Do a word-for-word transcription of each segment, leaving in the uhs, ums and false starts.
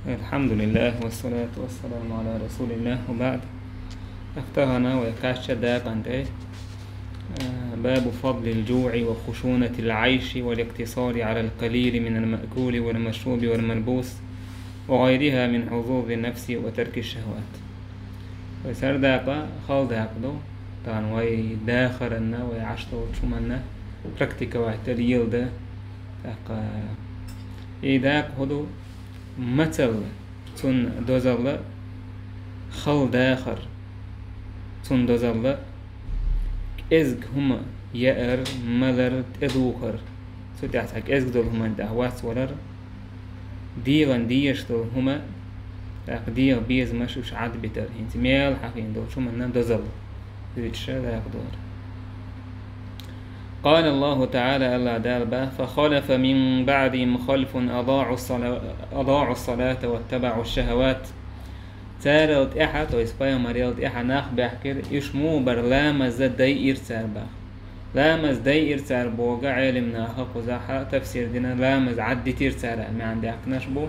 الحمد لله والصلاة والسلام على رسول الله وبعد. Ахтагана вай кхачча дакъанте, а, باب فضل الجوع وخشونة العيش والاقتصار على القليل من المأكول والمشروب والملبوس وغيرها من حظوظ النفس وترك الشهوات. Вай сардакъа хала дакъа ду, тан вай дахаранна, вай аштол чуманна практика вай тел йилда. ТӀаккха и дакъа хӀу ду? Мацалла, цун дозалла, хала дахар, цун дозалла, кӀезиг хӀума яар, малар, тӀедухар, цу тӀехь цхьа кӀезиг долу хӀуманна тӀехь вац валар, дегӀан дезаш долу хӀума, тӀаккха дегӀан безамаш уьш Ӏадбитар, хӀинца мел хьахийна долчу хӀуманна дозалла. Дуьйцуша дакъа дора. قال الله تعالى, Аллах Дала баха: فخلف من بعدهم خلف أضاعوا الصلاة، أضاعوا الصلاة واتبعوا الشهوات. Царал тӀаьхьа, то есть пайхамарел тӀаьхьа нах баьхкира, уьш муха бара, ламаз дайира цара баха. Ламаз дайира цара боху Ӏелам наха кхузахь тафсир дина, ламаз Ӏаддитира цара аьлла маьӀна даьккхинарш бу.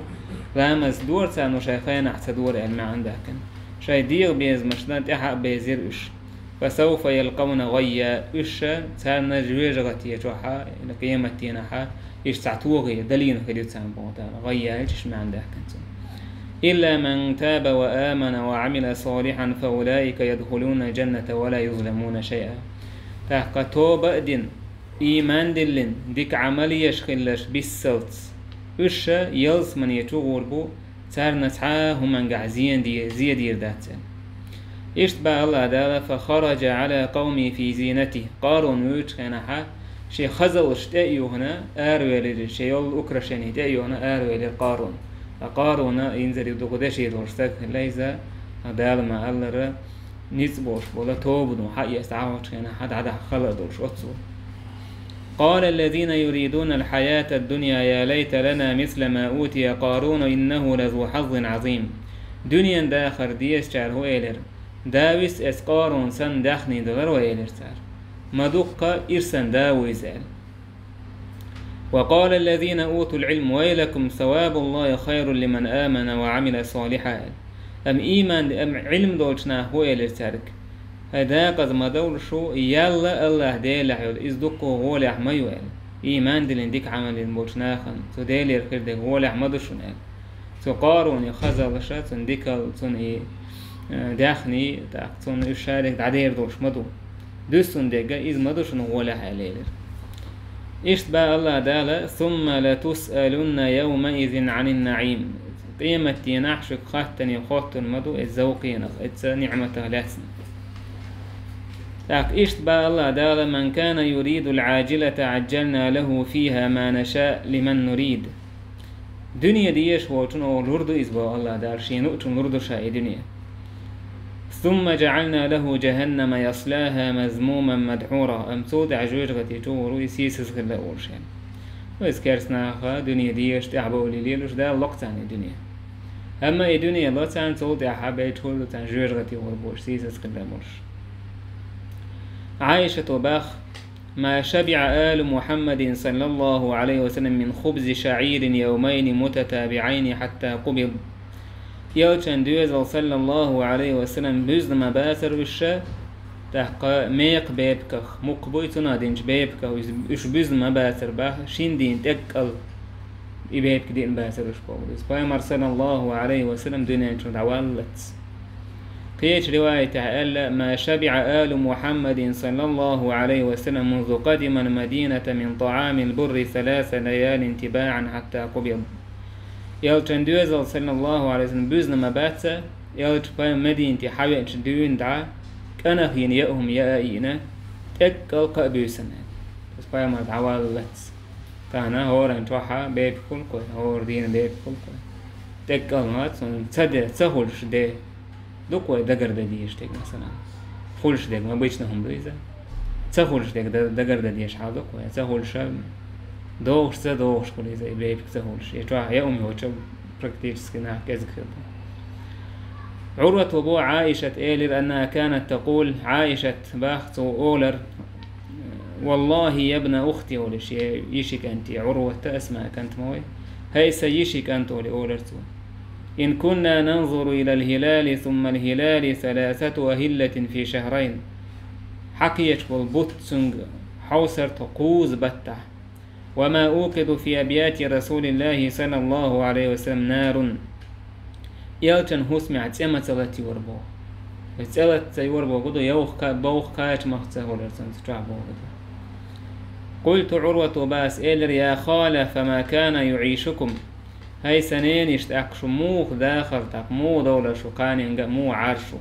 Ламаз дора царна, шайн хенахь ца дора аьлла маьӀна даьккхина. Шайн дегӀан безамашна тӀаьхьа а безира уьш. فسوف يلقون غيا, уьш царна жоьжахати чохь а, къематдийнахь а, уьш цхьа тогӀе далийна хир ю царна боху Дала. ГӀайя аьлча уьш маьӀна даьккхина цунна. إلا من تاب وآمن وعمل صالحا فأولئك يدخلون الجنة ولا يظلمون شيئا. ТӀаккха тоба а дина, ийман диллина, дика Ӏамал еш хилларш биссалц, уьш ялсамане чу гӀур бу, царна цхьа а хӀумангахь зен де-, зен дийр дац аьлла. Иштта баха Аллах Дала: فخرج على قومه في زينته. Къарун вуьйчу хенахь, шен хазаллаш тӀе а юхана, аравелира, шен йолу украшени тӀе а юхана, аравелира Къарун. Ткъа Къаруна инзаре дукха деши долуш стаг хилла иза, Дала ма-аллара, ницкъ болуш болу, тобано хьаэца дӀахьочу хенахь дӀадахьа хала а долуш оццул. قال الذين يريدون الحياة الدنيا يا ليت لنا مثل ما أوتي قارون إنه لذو حظ عظيم. Дуьненан дахар дезачара хӀу элира: «Да виса эс Къарун санна даьхний далар вай», — элира цара. «Ма дуккха ирсан да ву иза», — аьлла. وقال الذين أوتوا العلم ويلكم ثواب الله خير لمن آمن وعمل صالحا. Амма ийман, амма Ӏилма долчу наха хӀу элира цаьрга: «ХӀай декъаза ма довла шу, ялла Аллах Делехь йолу, иза дуккха гӀолехь ма ю», — аьлла. Ийман диллина дика Ӏамал дина болчу нахана, цу Делера хир дерг гӀолехь ма ду шуна аьлла. Цу Къаруни хазаллаша, цуьнан дикалла, цуьнан и, э, даьхний, тӀаккха цунна уьш шарик дӀадер долуш ма ду. Дуьссун дерг иза ма ду шуна гӀолехь аьлла элира. Иштта баха Аллах Дала: ثم لتسألن يومئذ عن النعيم. Къематдийнахь шуьга хаттане хоттун ма ду эцу зовкхенах, эцу ниӀматах лаьцна. ТӀаккха иштта баха Аллах Дала: من كان يريد العاجلة عجلنا له فيها ما نشاء لمن نريد. Дуьне дезаш волчунна оха лур ду иза, боху Аллах Дала, шена луучунна лур ду ша и дуьне. ثم جعلنا له جهنم يصلاها مذموما مدحورا. Амма цул тӀаьхьа жоьжахати чу гӀур ву иза, сийсаза хилла а волуш. Ну, иза керста наха дуьне дезаш тӀаьхьабовлий лелаш, Дала ло-кх царна и дуьне. Амма и дуьне ло царна, цул тӀаьхьа белча хӀур ду царна жоьжахати гӀур болуш, сийсаза хилла а болуш. Ӏайшата баха: ما شبع آل محمد صلى الله عليه وسلم من خبز شعير يومين متتابعين حتى قبض. Элчан доьзал, саллаллаху Ӏалайхи ва саллам, буьзна ма бацара уьш, тӀаккха мекха бепигах, мукх буй цунах динчу бепигах, уьш, уьш буьзна ма бацара баха, шина дийнна тӀеккъал и бепиг диъна бацара уьш боху. Иза пайхамар, саллаллаху Ӏалайхи ва саллам, дуьнен чуьра дӀаваллалц. Кхечу риваятехь аьлла: ما شبع آل محمد صلى الله عليه وسلم منذ قدم المدينة من طعام البر ثلاث ليال تباعا حتى قبض. Элчан доьзал, саллаллаху Ӏалайхи ва саллам, буьзна ма бац, Элча пайхамар Мединате хьавеъначу дуьйна дӀа, кӀанах йина яа хӀума яа а йина, тӀеккъал кхаъ буьйсанна. Иза пайхамар дӀаваллалц. Тахана хӀоранна чохь бепиг хуьлу-кх вай, хӀора дийнан бепиг хуьлу-кх вай. ТӀеккъал ма ца, ца де, ца хуьлуш де. Ду-кх вай дагардан дезаш дерг, масалан. Хуьлуш дерг, ма бична хӀума ду иза. Ца хуьлуш дерг да-, дагардан дезаш хьал ду-кх вай. Ца хуьлуш а, догӀуш, ца догӀуш хуьлу иза, и бепиг ца хуьлуш. И чохь яа хӀума йоцуш практически нах кӀезиг хир ду. Ӏурвата боху, Ӏайшата элира: أنها كانت تقول, Ӏайшата баха цо олар: والله يا ابن أختي, олуш, я йиши кӀант, я Ӏурвата, Асмаъ кӀант ма вай. ХӀай сан йиши кӀант, олий, олар цо. إن كنا ننظر إلى الهلال ثم الهلال ثلاثة أهلة في شهرين. Хьакхеча болу бутт цуьнга хьовсар тхо кхузза баттахь. وما أوقد في أبيات رسول الله صلى الله عليه وسلم نار. Элчан хӀусамехь цӀе ма ца латайора боху. ЦӀе латайора боху ду, йовха ка-, бовха кхача мах ца хилира цунна цу чохь боху ду. قلت, Ӏурвата боху ас, элира: يا خالة، فما كان يعيشكم؟ ХӀай сан ненаш, тӀаккха шу муха дахара, тӀаккха муха довлара шу кханенга а, муха Ӏара шу?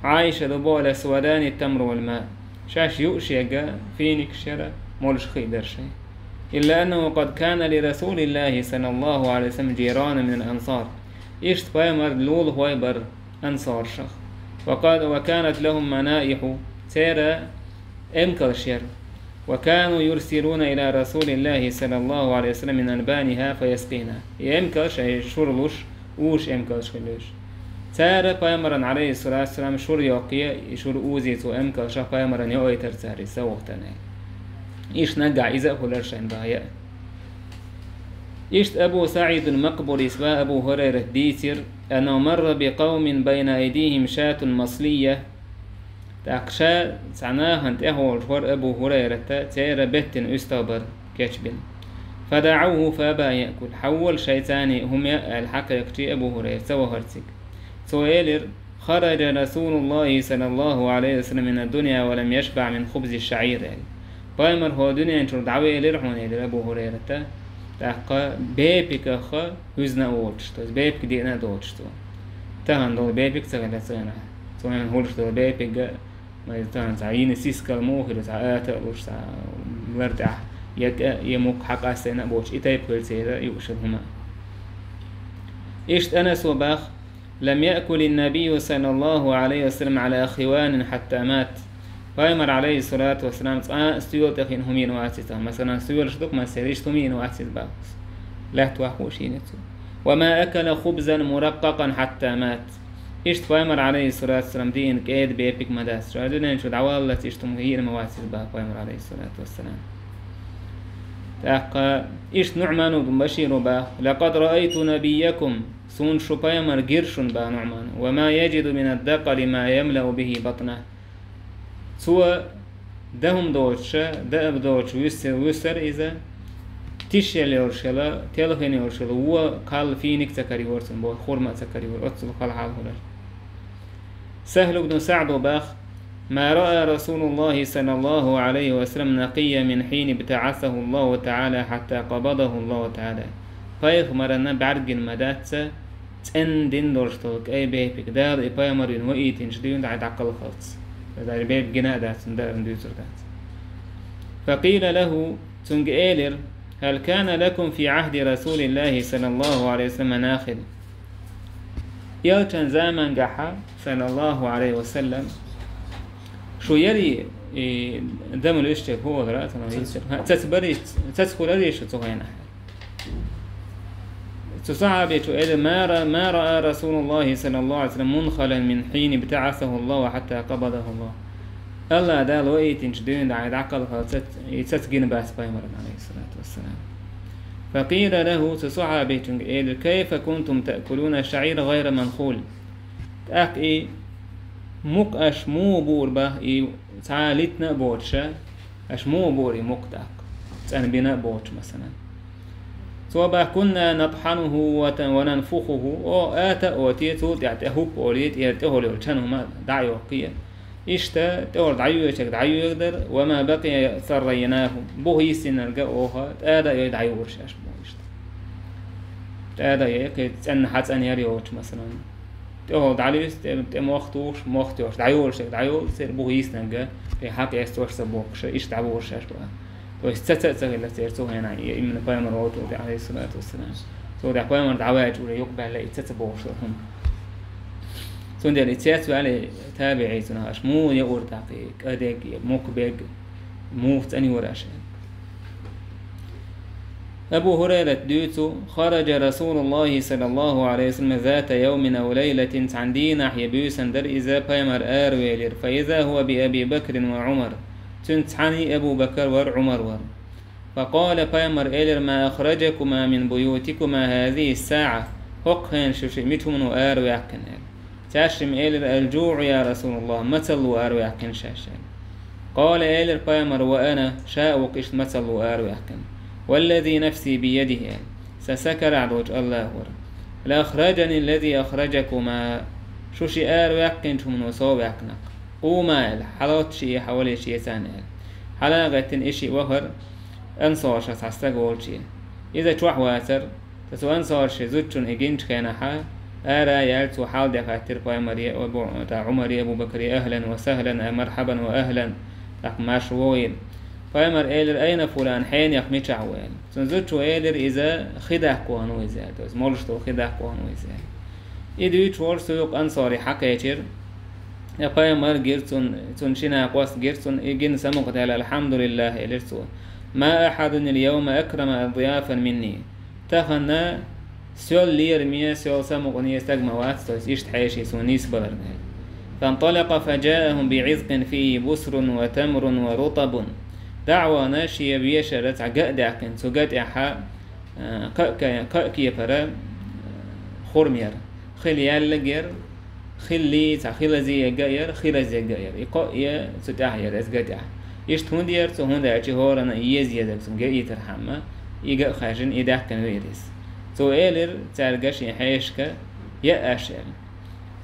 Ӏайша ду боху: الأسودان التمر والماء. Шаьш юуш ерг финикаш яра, молуш хи а дара шайн. إلا أنه قد كان لرسول الله صلى الله عليه وسلم جيران من الأنصار. Иштта пайхамаран лулахой бара ансаршах. وقد، وكانت لهم منائح, церан эмкалш яра. وكانوا يرسلون إلى رسول الله صلى الله عليه وسلم من ألبانها فيسقينا. И эмкалш, шура луш, узуш эмкалш хилла уьш. Цара пайхамарна, عليه الصلاة والسلام, шура йоккхий, и шура узий цу эмкалшах, пайхамарна йоуьйтура цара и совгӀатана. Иштта наггахь иза а хуьлура шайн бахьа. Иштта Абу СаӀид ал-Макъбурис боху, Абу ХӀурайрата дийцира: أنه مر بقوم بين أيديهم شاة مصلية. ТӀаккха ша цхьана нахана тӀехволуш вара Абу ХӀурайрата, церан беттина уьстагӀ бара кечбина. فدعوه فأبى أن يأكل. Хьавола шайца царна хӀума яа аьлла хьакхайкхича, Абу ХӀурайра ца вахара цига. Цо элира: خرج رسول الله صلى الله عليه وسلم من الدنيا ولم يشبع من خبز الشعير, аьлла. Пайхамар хӀокху дуьнен чуьра дӀавелира хьуна, элира Абу ХӀурайрата, тӀаккха бепигах хӀуьзна а воцуш, то есть бепиг диъна а доцуш цо. Тахана долу бепиг ца хилла цигахь. Цу хенахь хуьлуш долу бепиг а, ма иза тахана цхьа йина сискал муха хир, цхьа ата а луш, цхьа лар тӀехь я кӀа, я мукх хьакъастийна а боцуш, и тайпа хир церан юуш йолу хӀума. Иштта Анаса боху: لم يأكل النبي صلى الله عليه وسلم على خوان حتى مات. Пайхамар, عليه الصلاة والسلام, цкъа а стоьла тӀе хиъна хӀума йина вац иза. Масалан, стоьлаш ду-кх массеран, иштта хӀума йина вац иза боху. Лаьтта ваххуш йина цо. وما أكل خبزا مرققا حتى مات. Иштта пайхамар, عليه الصلاة والسلام, диъна кӀеда бепиг ма дац. Ша дуьнен чу дӀаваллалц иштта хӀума йина ма вац иза боху пайхамар, عليه الصلاة والسلام. ТӀаккха иштта НуӀман ибн Башира боху: لقد رأيت نبيكم. Суна шу пайхамар гира шуна, боху НуӀмана. وما يجد من الدقل ما يملأ به بطنه. Цо дан хӀума доцуша, даа доцуш вуьсса-, вуьсура иза, тиша елла йолуш йолу, телхина йолуш йолу вон кхалла финик а ца карайора цунна, боху, хурма а ца карайора, оццул хала хьал хуьлура. СахӀл ибн СаӀда боху: ما رأى رسول الله صلى الله عليه وسلم نقيا من حين ابتعثه الله تعالى حتى قبضه الله تعالى. Пайхамарна бӀаьргина ма дац цӀена дина долуш долу кӀай бепиг, Дала и пайхамар вина ваийтинчу дуьйна дӀа-, дӀакхалхалц. Даже бепиг гина а дац, цунна даарна дуьйцур дац. فقيل له, цуьнга элира: هل كان لكم في عهد رسول الله صلى الله عليه وسلم ناخل؟ Элчан замангахьа, саллаллаху Ӏалайхи ва саллам, шу яри, и, дамал уьш чу хӀу олура, цунах йийцира. ХӀа, цаца бари, цаца хуьлура шу цу хенахь. Цу сахьабечо элира: ما ر-، ما رأى رسول الله صلى الله عليه وسلم منخلا من حين ابتعثه الله حتى قبضه الله. АллахӀ Дала ваийтинчу дуьйна дӀа-, дӀакхалхалц цац-, и цаца гина бац пайхамарна, Ӏалайхиссалату вассалам. فقيل له, цу сахьабечуьнга элира: كيف كنتم تأكلون الشعير غير منخول؟ ТӀаккха и мукъ аша муха буура боху, и цхьа а литина а боцуша, аша муха буура и мукъ тӀаккха, цӀанбина а боцуш, масалан. Цо боху: كنا نطحنه وت-، وننفخه. О, ата а оте, цул тӀаьхьа тӀе хӀуппа олий, тӀера тӀехула йолу чан хӀума дӀа а йоккхий. Иштта тӀехула дӀайоьгучуьнга дӀайоьгур дара, وما بقي ثريناه. Буха йиссинарг а оха, тӀада а йой дӀайора шаьш боху иштта. ТӀада а йой, кхин цӀенна хьа цӀанъяр йоцуш, масалан. ТӀехула дӀалуьйсу, тӀе, тӀе мох тухуш, мох тӀехуш, дӀайолуш ерг дӀайолу, церан буха йиснарг, кхин хьакъ эстош ца бохуш, иштта дӀабохуш шаьш боху. То есть цаца а ца хилла церан цу хенахь, и именно пайхамар волчул тӀе, Ӏалайхиссалату вассалам. Цул тӀаьхьа пайхамар дӀаваьлча уьре юкъабаьлла и цаца бохуш хӀума. Цундела и цец ваьлла табиӀийцунах аша муха яура тӀаккха и кӀадерг, и мукъа берг, муха цӀанъяра аша? Абу ХӀурайрата дуьйцу: خرج رسول الله صلى الله عليه وسلم ذات يوم أو ليلة, цхьана дийнахь я буьйсанна дара иза, пайхамар аравелира, فإذا هو بأبي بكر وعمر, цуьнца цхьаьна Абу Бакр вара, Ӏумар вара. فقال, пайхамар элира: ما أخرجكما من بيوتكما هذه الساعة, хӀокху хенахь шу шиъ мича хӀумано араваьккхина аьлла. Цаьршимма элира: «Аль-жуӀу, я Расулаллах, мацалло араваьккхина шаьш», аьлла. Къала, элира пайхамара: «Ва ана, ша а ву-кх иштта мацалло араваьккхина. Валлази нафси биядихи», аьлла. Сан са карахь долчу АллахӀора. «Ла ахраджани лази ахраджакума». Шу шиъ араваьккхинчу хӀумано со а ваьккхина-кх. «Къума», аьлла, хьалаотташ и, хьавалийша царна аьлла. Хьала а гӀеттина, и шиъ вахара ансаршах цхьа стаг волче. Иза чохь вацара. Ткъа цу ансаршин зудчунна и гинчу хенахь, ара а яьлла, цо хьал де хаьттира пайхамаре, Абу, та, Ӏумаре, Абу Бакаре: «Ахлан ва сахлан», а, «Мархьабан ва ахлан», тӀаккха марша вогӀийла. Пайхамара элира: «Айна фулан, хьенех мичахь ву?» аьлла. Цуьнан зудчо элира: «Иза хи даккха вахана ву иза», аьлла, то есть молуш долу хи даккха вахана ву иза аьлла. И дуьйцуш волу суьйкъа ансари хьакхечира. Я пайхамар гира цунна, цунна шина къост гира цунна, и гина самукъадаьлла: «Алхьамдулиллах», элира цо. «Ма ахьадун ал-йовма акрама адъяфан минни». Тахана соьл лераме, соьл самукъане стаг ма вац, то есть иштта хьеший суна нисбаларна аьлла. «Фанталакъа фаджаахум биӀизкъин фийхи бусрун ва тамрун ва рутабун». ДӀа а вахана, шен вешера цхьа ган а даьккхина, цу ган тӀехь, а, кхаа ке-, кхаа кепара, а, хурма яра. Хила яьллаг яра, хилли цхьа хи лазийга а яра, хи разийга а яра. И кхоъ а цу тӀехь яра, иза ган тӀехь. Иштта хӀунда яра цо, хӀунда аьлча хӀоранна а еза-езарг цунна ган а йитархьама, и ган а хаьржина, и даьккхина веара иза. Цо элира цаьрга, шен хьешашка: «Яа аш», аьлла.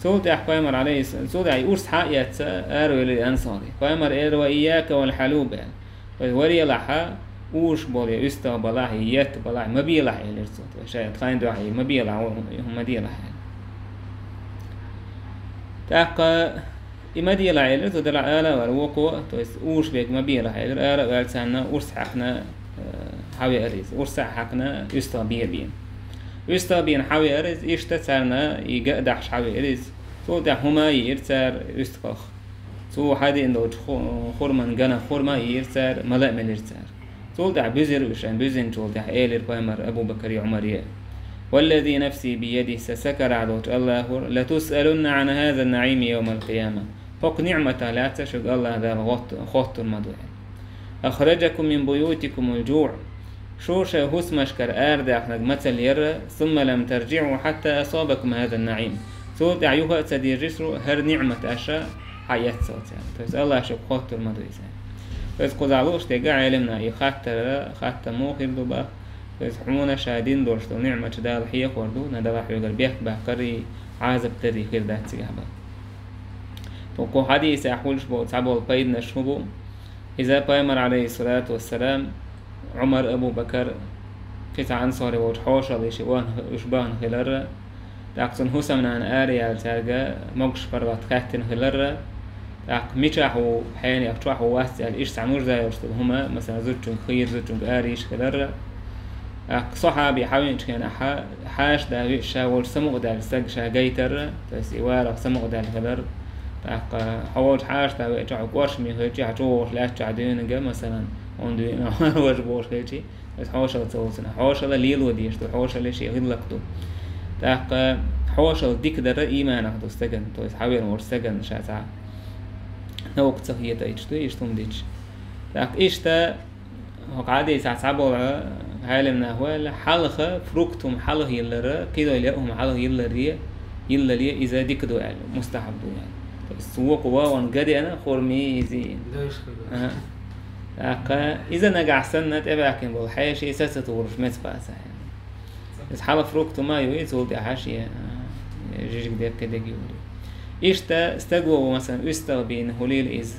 Цул тӀаьхьа пайхамар, алейхи с-, цул тӀаьхьа и урс хьа а эцна, аравелира ансари. Пайхамар элира: «Ва ийяка вал хьалуб», аьлла. Вай варелахьа, уьш болу я уьстагӀ балахь, я етта балахь, ма белахь, элира цо. Вай шайн тхайн дуьхьа ма белахь, хӀума ма делахь, аьлла. ТӀаккха и ма делахь, элира цо, делахь ала а вара вукхо, то есть уьш берг ма белахь, элира, ала а ваьлла, царна урс хьаькхна, э, хьавеара иза. Урс а хьаькхна, уьстагӀ бен бен. УьстагӀ бен хьавеара иза, иштта царна и ган а дахьаш хьавеара иза. Цул тӀаьхьа хӀума а йиира цара уьстагӀах. Цо хьадеана долчу ху-, хурман ганах хурма а йиира цара, мала а мелира цара. Цул тӀаьхьа буьзира уьш, шайн буьзинчул тӀаьхьа элира пайхамар Абу Бакаре, Ӏумаре: «Валлази нафси биядихи», сан са карахь долчу АллахӀора: «Латусъалунна Ӏан хаза ан-наӀими йовмал къияма». ХӀокху ниӀматах лаьцна шуьга АллахӀ Дала гӀотт-, хоттур ма ду аьлла. «Ахраджакум мин буютикумул жуӀ». Шу шайн хӀусамашкара арадаьхнарг мацалла яра, «сумма лам таржиӀу хьатта асабакум хаза ан-наӀим». Цул тӀаьхьа юха а ца дийржира шу хӀара ниӀмат аша хьаэццалц аьлла. То есть АллахӀ шуьга хоттур ма ду иза аьлла. То есть кхузахь лууш дерг Ӏеламнаха и хаттар, хаттам муха хир ду боху. То есть хьуна ша дина долуш долу ниӀматаш Дала хьехор ду, на Дала хьоьгара бехк баккхарий, Ӏазап дарий хир дац цигахь боху. Кху хьадисехь хуьлуш болу цхьаболу пайданаш хӀун бу? Иза пайхамар, алейхиссалату вассалам, Ӏумар, Абу Бакар, кхин цхьа ансари волчу хьошалла и шиъ вахана, уьш бахана хиларра, тӀаккха цуьнан хӀусамнана араяьлла цаьрга могуш паргӀат хаьттина хиларра, тӀаккха мичахь ву, хьенех чохь ву, вац аьлла, иштта цхьа нужда йолуш долу хӀума, масала, зудчуьнга хийра, зудчуьнга ара йиш хиларра, тӀаккха сахьаби хьавеанчу хенахь, хьаша да виъ ша волчу самукъадаьлла стаг ша гайтарра, то есть и варах самукъадаьлла хилар. ТӀаккха хьо волчу хьаша да веача, хьо кӀоршаме хилчи, хьо чу вогӀуш лаьттачохь дуьйна га, масалан, хӀунда веана важа бохуш хилчи, иза хьошалла ца волу цунах. Хьошалла лело дезаш ду, хьошалла шен гӀиллакх ду. ТӀаккха хьошалла дика дара ийманах ду стагана, то есть хьавеана волчу стагана ша цхьа наука ца хетийтуш ду, иштта хӀума дича. ТӀаккха иштта хӀокху хьадисехь цхьаболу Ӏеламнаха аьлла, хьалха фрукт хӀума хьалха йиллара, кхидолу яа хӀума хьалха йилларе, йиллале иза дика ду аьлла, мустахьаб ду аьлла. То есть вукху вогӀун ган деана, хурми иза. Дойш хир ду. Аха. ТӀаккха иза нагахь санна тӀебаьккхина болу хьеший са ца тухуруш меца бац аьлла. Иза хьалха фрукт хӀума а ю, и цул тӀаьхьа шен, а, жижиг деккхи дерг юлу. Иштта стаго, масалан, уьстагӀ бийна хуьлийла иза,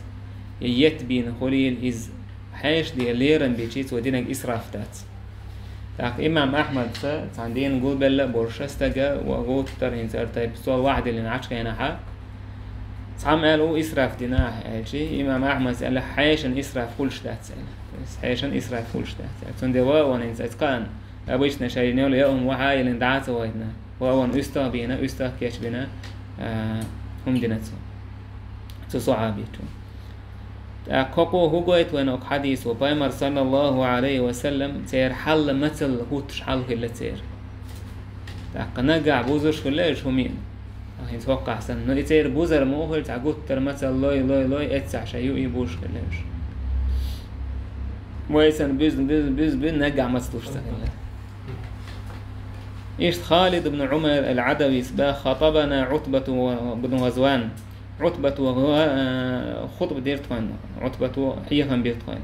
я етт бийна хуьлийла иза, хьешан де лерам бичи, цо динарг исраф дац. ТӀаккха имам Ахьмадца цхьана дийна гулбелла а болуша стага ва гӀуттара хӀинца ара тайпа стол вахьа диллина Ӏачу хенахьа, цхьамма аьлла ву исраф дина ахьа аьлчи, имам Ахьмадца аьлла, хьешан исраф хуьлуш дац аьлла. То есть хьешан исраф хуьлуш дац аьлла. Цундела ва а ван хӀинца аса кхаъна, обычно шайн йолу яа хӀума вахьа а йиллина дӀа а ца вайтина, ва а ван уьстагӀ бийна, уьстагӀ кечбина, а, хӀума дина цо. Цу сахьабичо. ТӀаккха хӀокхо хӀун гойту вайна оцу хьадисо? Пайхамар, саллаллаху Ӏалайхи ва саллам, церан хьал мацалла хӀуттуш хьал хилла церан. ТӀаккха наггахь бузуш хилла уьш хӀуманна. ХӀинца хӀокхахь санна. Ну, и церан бузар муха хилла, цхьа гуттар а мацалла лой, лой, лой, эццахь шайн юй бузуш хилла уьш. Вай санна буьзна, буьзна, буьзна, буьзна, наггахь маца луш ца хилла. Иштта Халид ибн Умайр ал-Ӏадавис баха: خطبنا عتبة بن غزوان. Ӏутбата гӀа-, а, хутба дира тхона, Ӏутбата хьехам бира тхона.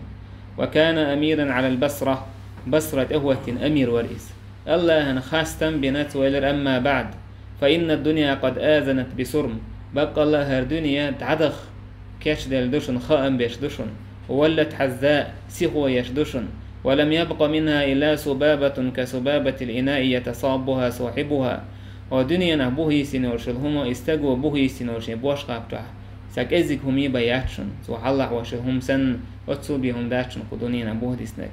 وكان أميرا على البصرة. Басра тӀехӀоттийна амир вара иза. АллахӀан хастам бина цо элира: أما بعد، فإن الدنيا قد آذنت بصرم. Баккъалла хӀара дуьне дӀадаха кечделла ду шуна, хаам беш ду шуна. ولت حزاء, сихо еш ду шуна. ولم يبق منها إلا سبابة كسبابة الإناء يتصابها صاحبها. Ӏо дуьненахь бух йисина йолуш йолу хӀума, и стаго бух йисина йолуш шен бошхапчохь, цхьа кӀеззиг хӀума бен яц шуна, цо хьаллахь волуш йолу хӀума санна, оццул бен хӀума дац шуна кху дуьненахь бух диснарг.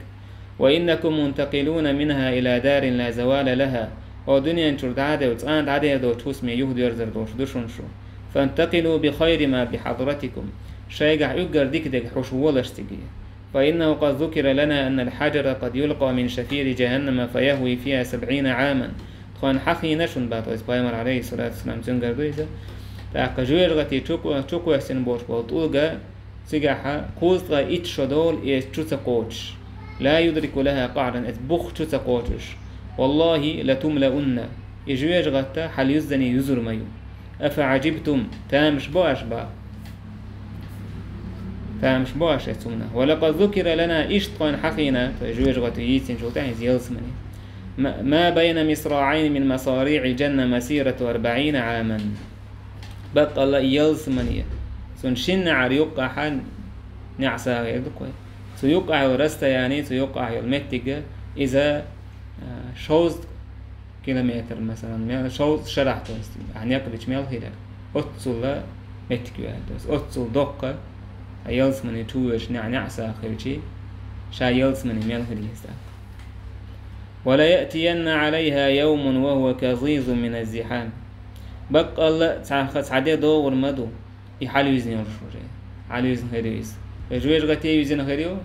وإنكم منتقلون منها إلى دار لا زوال لها. Ӏо дуьнен чуьра дӀа а девлла, цкъа а дӀадер доцучу хӀусаме юхадоьрзур долуш ду шуна шу. فانتقلوا بخير ما بحضرتكم. Шайгахь уггар дика дерг хьуш волаш цига. فإنه قد ذكر لنا أن الحجر قد يلقى من شفير جهنم فيهوي فيها سبعين عاما. Тхойна хьахийна шуна боху иза, пайхамар, Ӏалайхиссалату вассалам, цуьнгара ду иза. ТӀаккха жоьжахати чу-, чукхоьссина болуш болу тӀулга цигахь кхузткъе итт шо долу и чу ца кхочуш. لا يدرك لها قعرا, иза бух чу ца кхочуш. والله لتملؤن. И жоьжахати хьалаюззане юзур ма ю. أفعجبتم, тамаш бо аш боху? Тамаш бо аш эцунна? ولقد ذكر لنا, иштта тхойна хьахийна, то есть жоьжахати йийцинчул тӀаьхьа иза ялсамани. ما، ما بين مصراعين من مصاريع الجنة مسيرة أربعين عاما. Баккъалла ялсамани, цунна шина неӀар юккъехь неӀ сагӀа хир ду кхуьй. Цу юккъехь йолу расстояние, цу юккъехь йолу меттиг, иза, а, шовзткъа километр, масалан, мел шовзткъа шарахь, то есть, ахь некъ бича мел хир яра. Оццул меттиг ю аьлла, то есть, оццул доккха, а ялсамани чу воьдуш неӀ, неӀ сагӀа хилчи, ша ялсамани мел хир еза. وليأتين عليها يوم وهو كظيظ من الزحام. Баккъалла цхьа, цхьа де догӀур ма ду, и хьалаюьзна йолуш ву. Хьалаюьзна хир ю иза. Жоьжахати юьзна хир ю,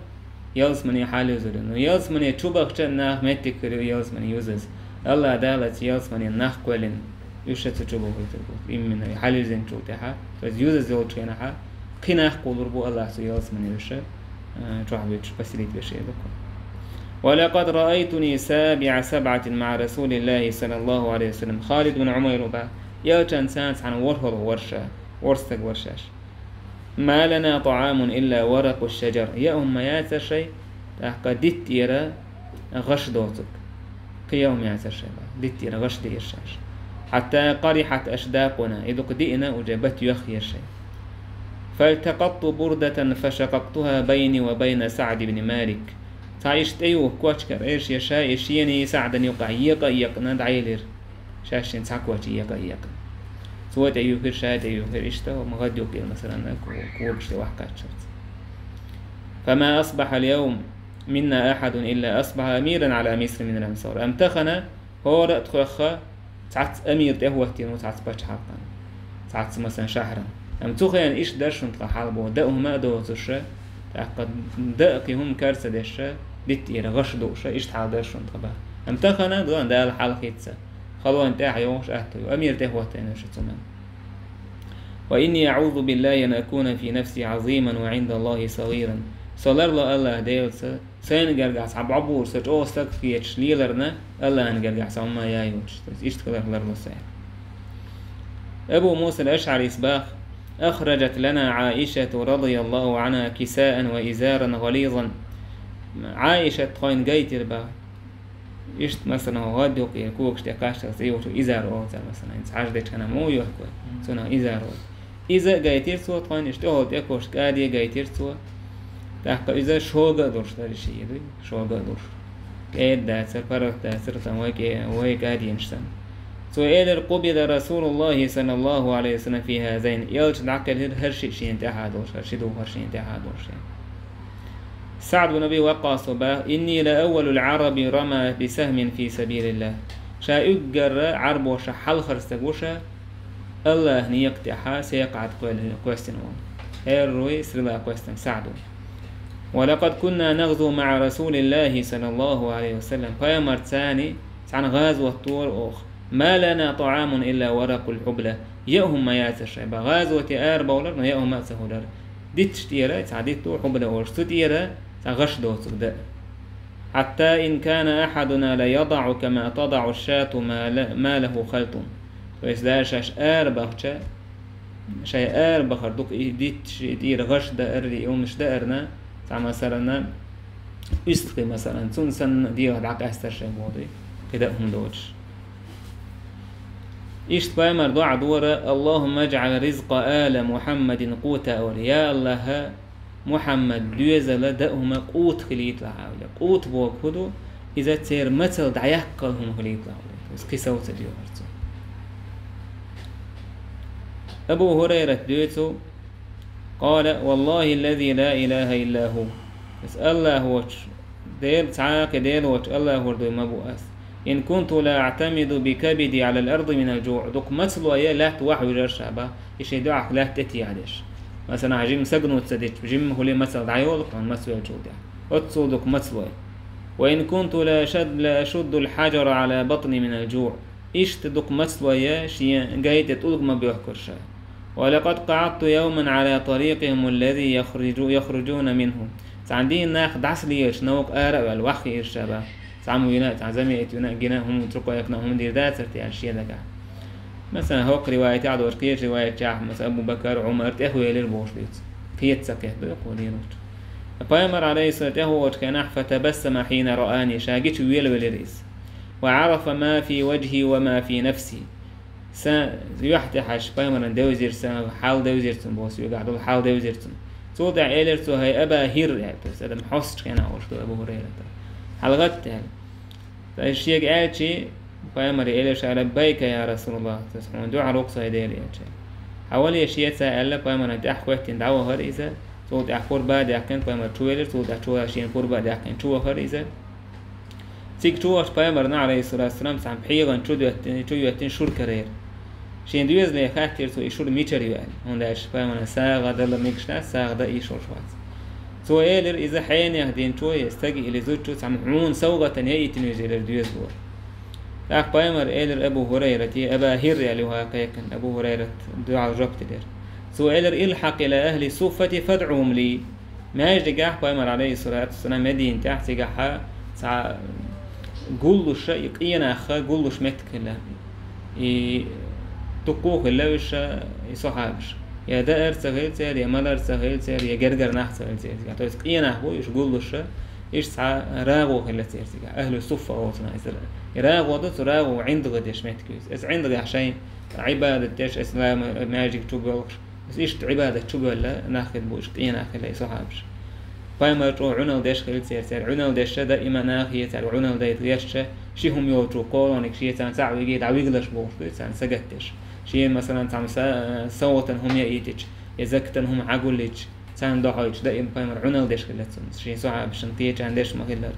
ялсамани хьалаюзур ю. Ну, ялсамани чу бахча нах меттиг хир ю, ялсамани юзаза. АллахӀ Дала цу ялсамани нах кхоьллина, уьш ша цу чу бохуьйтур бу. Именно, и хьалаюьзначул тӀаьхьа, то есть юзаза йолчу хенахьа, кхин нах кхуллур бу АллахӀа цу ялсамани уьш, э, чохь буьтуш, поселить беш эр бу. ولقد رأيتني سابع سبعة مع رسول الله صلى الله عليه وسلم. Халид бин Умайр боху, элчанца цхьаьна ворхӀалгӀа вара ша, ворхӀ стаг вара шаьш. ما لنا طعام إلا ورق الشجر. Яа хӀума яцара шайн, тӀаккха дитта тӀера гӀаш доцург. Кхин яа хӀума яцара шайн боху, дитта тӀера гӀаш деара шаьш. حتى قرحت أشداقنا. И дукха диъна уже бат йоьхна яра шайн. فالتقطت بردة فشققتها بيني وبين سعد بن مالك. Цхьа иштта тӀеюху кочкар эр шен ша, и шена, и СаӀдан юкъахь екъа а екъна дӀаелира. Шаьш шен цхьа коча екъа а екъна. Цо тӀеюьхира, ша тӀеюьхира, иштта хӀума гӀадъюкъера, масалан, ко-, когаш тӀе охьакхаччалц. فما أصبح اليوم منا أحد إلا أصبح أميرا على مصر من الأمصار. Амма тахана хӀора а тхоьхха цхьацца амир тӀехӀоттийна ву цхьацца пачхьалкхана, цхьацца, масалан, шахьрана. Амма цу хенахь иштта дара шуна тхан хьал боху, даа хӀума а доцуш, тӀаккха даа кхин хӀума кара ца деш, дитта тӀера гӀаш дууш, иштта хьал дара шуна тхан боху. Амма тахана, дон, Дала хьал хийцци, халонна тӀаьхьа йогӀуш атта ю, амир тӀехӀоттийна шу цунна. وإني أعوذ بالله أن أكون في نفسي عظيما وعند الله صغيرا. Со ларло АллахӀ Делаца, сайна гергахь цхьа бӀобур, со чӀогӀа стаг хеташ леларна, АллахӀан гергахь со хӀумма а йоцуш. То есть иштта хилар ларло со. Абу Муса ал-АшӀарис боху: أخرجت لنا عائشة رضي الله عنها كساء وإزارا غليظا. Ӏаишат тхойна гайтира боху. Иштта, масалан, гӀадъюкъера когаш тӀе кхаччалц тӀеюхучу изар олу цара, масалан, хӀинца хьажа дечу хенахь муха йохку? Цунах изар олу. Иза а гайтира цо тхойна, иштта тӀехула тӀекхочуш кӀади а гайтира цо. ТӀаккха иза шога а долуш дара шен, дуй, шога а долуш. КӀеда дацара, паргӀат дацара, там вай кӀе-, вай кӀадинаш санна. Цо элира: قبض رسول الله صلى الله عليه وسلم في هذين. Элча дӀакхелхира хӀара шиъ шена тӀаьхьа долуш, хӀара ши духар шена тӀаьхьа долуш. СаӀд бин Аби Ваккъас боху: إني لأول العرب رمى بسهم في سبيل الله. Ша уггар Ӏарбоша хьалхара стаг ву ша, АллахӀан некъа тӀехьа секхаӀад кхоьл-, кхоьссина волу. ХӀара вуй стрела кхоьссинарг СаӀд ву. ولقد كنا نغزو مع رسول الله صلى الله عليه وسلم. Пайхамарца цхьана гӀазот дора оха. ما لنا طعام إلا ورق الحبلى. Яа хӀума яцара шайн боху. ГӀазоте арабовлар, но яа хӀума а ца хуьлура. Дитташ тӀера, цхьа дитт ду, хьубла олуш, цу тӀера цхьа гӀаш доцург даа. حتى إن كان أحدنا ليضع كما تضع الشاة ما ل-، ما له خلط. То есть даже шаьш арабахча, шоай арабахар дукха и дитташ, и тӀера гӀаш даарий, и хӀуманаш даарна, цхьа масалана, уьстагӀий масалана, цунна санна дегӀах дӀакъаьстар шоай боху, кхидӀа а хӀума доцуш. Иштта пайхамар доӀа дора: اللهم اجعل رزق آل محمد قوتا, олий. Я АллахӀ, Мухьаммад доьзала даа хӀума къута хилийталахь, олий. Къута боху хӀун ду? Иза церан мацалла дӀаяккхал хӀума хилийталахь, олий. Иза кхин сов ца доьхура цо. Абу ХӀурайрата дуьйцу: قال: والله الذي لا إله إلا هو. Иза АллахӀ воцуш, Дела, цхьа а кхин Дела воцуш АллахӀ хӀур дуй ма бу ас. إن كنت لأعتمد بكبدي على الأرض من الجوع. Дукха мацаллой лаьтта вахьа вижар ша бах, и шен дуьхьа лаьтта тӀе тӀехьа деш. Масала, жимма сагнуца дича, жимма хӀули мацалла дӀайолу, кхунна мацвеллачул тӀехьа. Оццул дукха мацаллой. وإن كنت لأشد، لأشد الحجر على بطني من الجوع. Иштта дукха мацаллой шен гай тӀе тӀулг ма боьхкура ша. ولقد قعدت يوما على طريقهم الذي يخرج-، يخرجون منه. Цхьана дийнахь дӀасалелаш новкъа ара а ваьлла, ваххийра ша бах. Цхьамма вина, цхьа замият вина, гина хӀума, цу кхойкхина хӀума дийр дацара те аьлла шен дагахь. Масала, хӀокху риваятехь а доцуш, кхечу риваятчехь, масала, Абу Бакар, Ӏумар тӀехвелира бохуш дуьйцу. Кхета ца кхетадо кхо дийручу. Пайхамар, алейхиссалам, тӀехволучу хенахь, فتبسم حين رآني, ша гича велавелира иза. وعرف ما في وجهي وما في نفسي. Сан юьхь тӀехьаьжча, пайхамаран девзира сан хьал, девзира цунна боху, соьгахь долу хьал девзира цунна. Цул тӀаьхьа элира цо: «ХӀай Аба ХӀирр», аьлла, то есть адам хьостачу хенахь олуш ду Абу ХӀурайрата. «ХьалагӀатта», аьлла. Ткъа шега аьлча, пайхамаре элира ша: «لبيك يا رسول الله», то есть хьуна дуьхьал ву-кх, сан Дела, аьлча. Хьавале шеца аьлла, пайхамаран тӀаьхьа хӀоьттина дӀавахара иза, цул тӀаьхьа пурба а даьккхина, пайхамар чу велира, цул тӀаьхьа чу шена пурба а даьккхина чу вахара иза. Цига чу вахча пайхамарна, алейхиссалату вассалам, цхьана пхьегӀан чу доьттина, чу йоьттина шура карайра. Шен доьзале хаьттира цо и шура мичара ю аьлла, хӀунда аьлча пайхамаран сагӀа дала мегаш дац, сагӀа дан ийш волуш вац. Цо элира: «Иза хьенех динчо я стага или зудчо цхьамма хьуна совгӀатана яийтина веза», — элира доьзало. ТӀаккха пайхамар элира Абу ХӀурайрате, Аба ХӀирр аьлла юха кхайкхина, Абу ХӀурайрат дуьхьал жоп делира. Цо элира: «الحق إلى أهل الصفة فادعهم لي». Маьждигехь пайхамар, алейхиссалату вассалам, Медина тӀехь цигахьа цхьа гуллуша, и къенаха гуллуш меттиг хилла. И дуккха а хилла уьш, и сахьабаш. Я даар ца хилла церан, я малар ца хилла церан, я гергара нах ца хилла церан цигахь. То есть къенах бу уьш гуллуша, иштта цхьа рагӀу хилла церан цигахь. Ахьлу суффа олучунах иза. И рагӀу ду, цу рагӀу ӀиндагӀа деш меттиг ю иза. Иза ӀиндагӀехь шайн Ӏибадат деш, ислам маьждиг чу боьлхуш, иза иштта Ӏибадат чу боьлла нах хилла бу уьш, къенах хилла и сахьабаш. Пайхамар чӀогӀа Ӏуналла деш хилла церан, церан Ӏуналла деш, даима нахе цаьрга Ӏуналла дайта гӀерташ, ши хӀума йолчу кхоалгӀаниг шен царна цхьаъ виге дӀавигалаш бохуш ду, царна сагатдеш. Шена, масалан, цхьамма са-, совгӀатана хӀума яийтича, я закатана хӀума Ӏагуллича, царна дохьуьйтуш даим пайхамар Ӏуналла деш хилла цунна, шен сахьабашна кхечарна деш ма хиллара.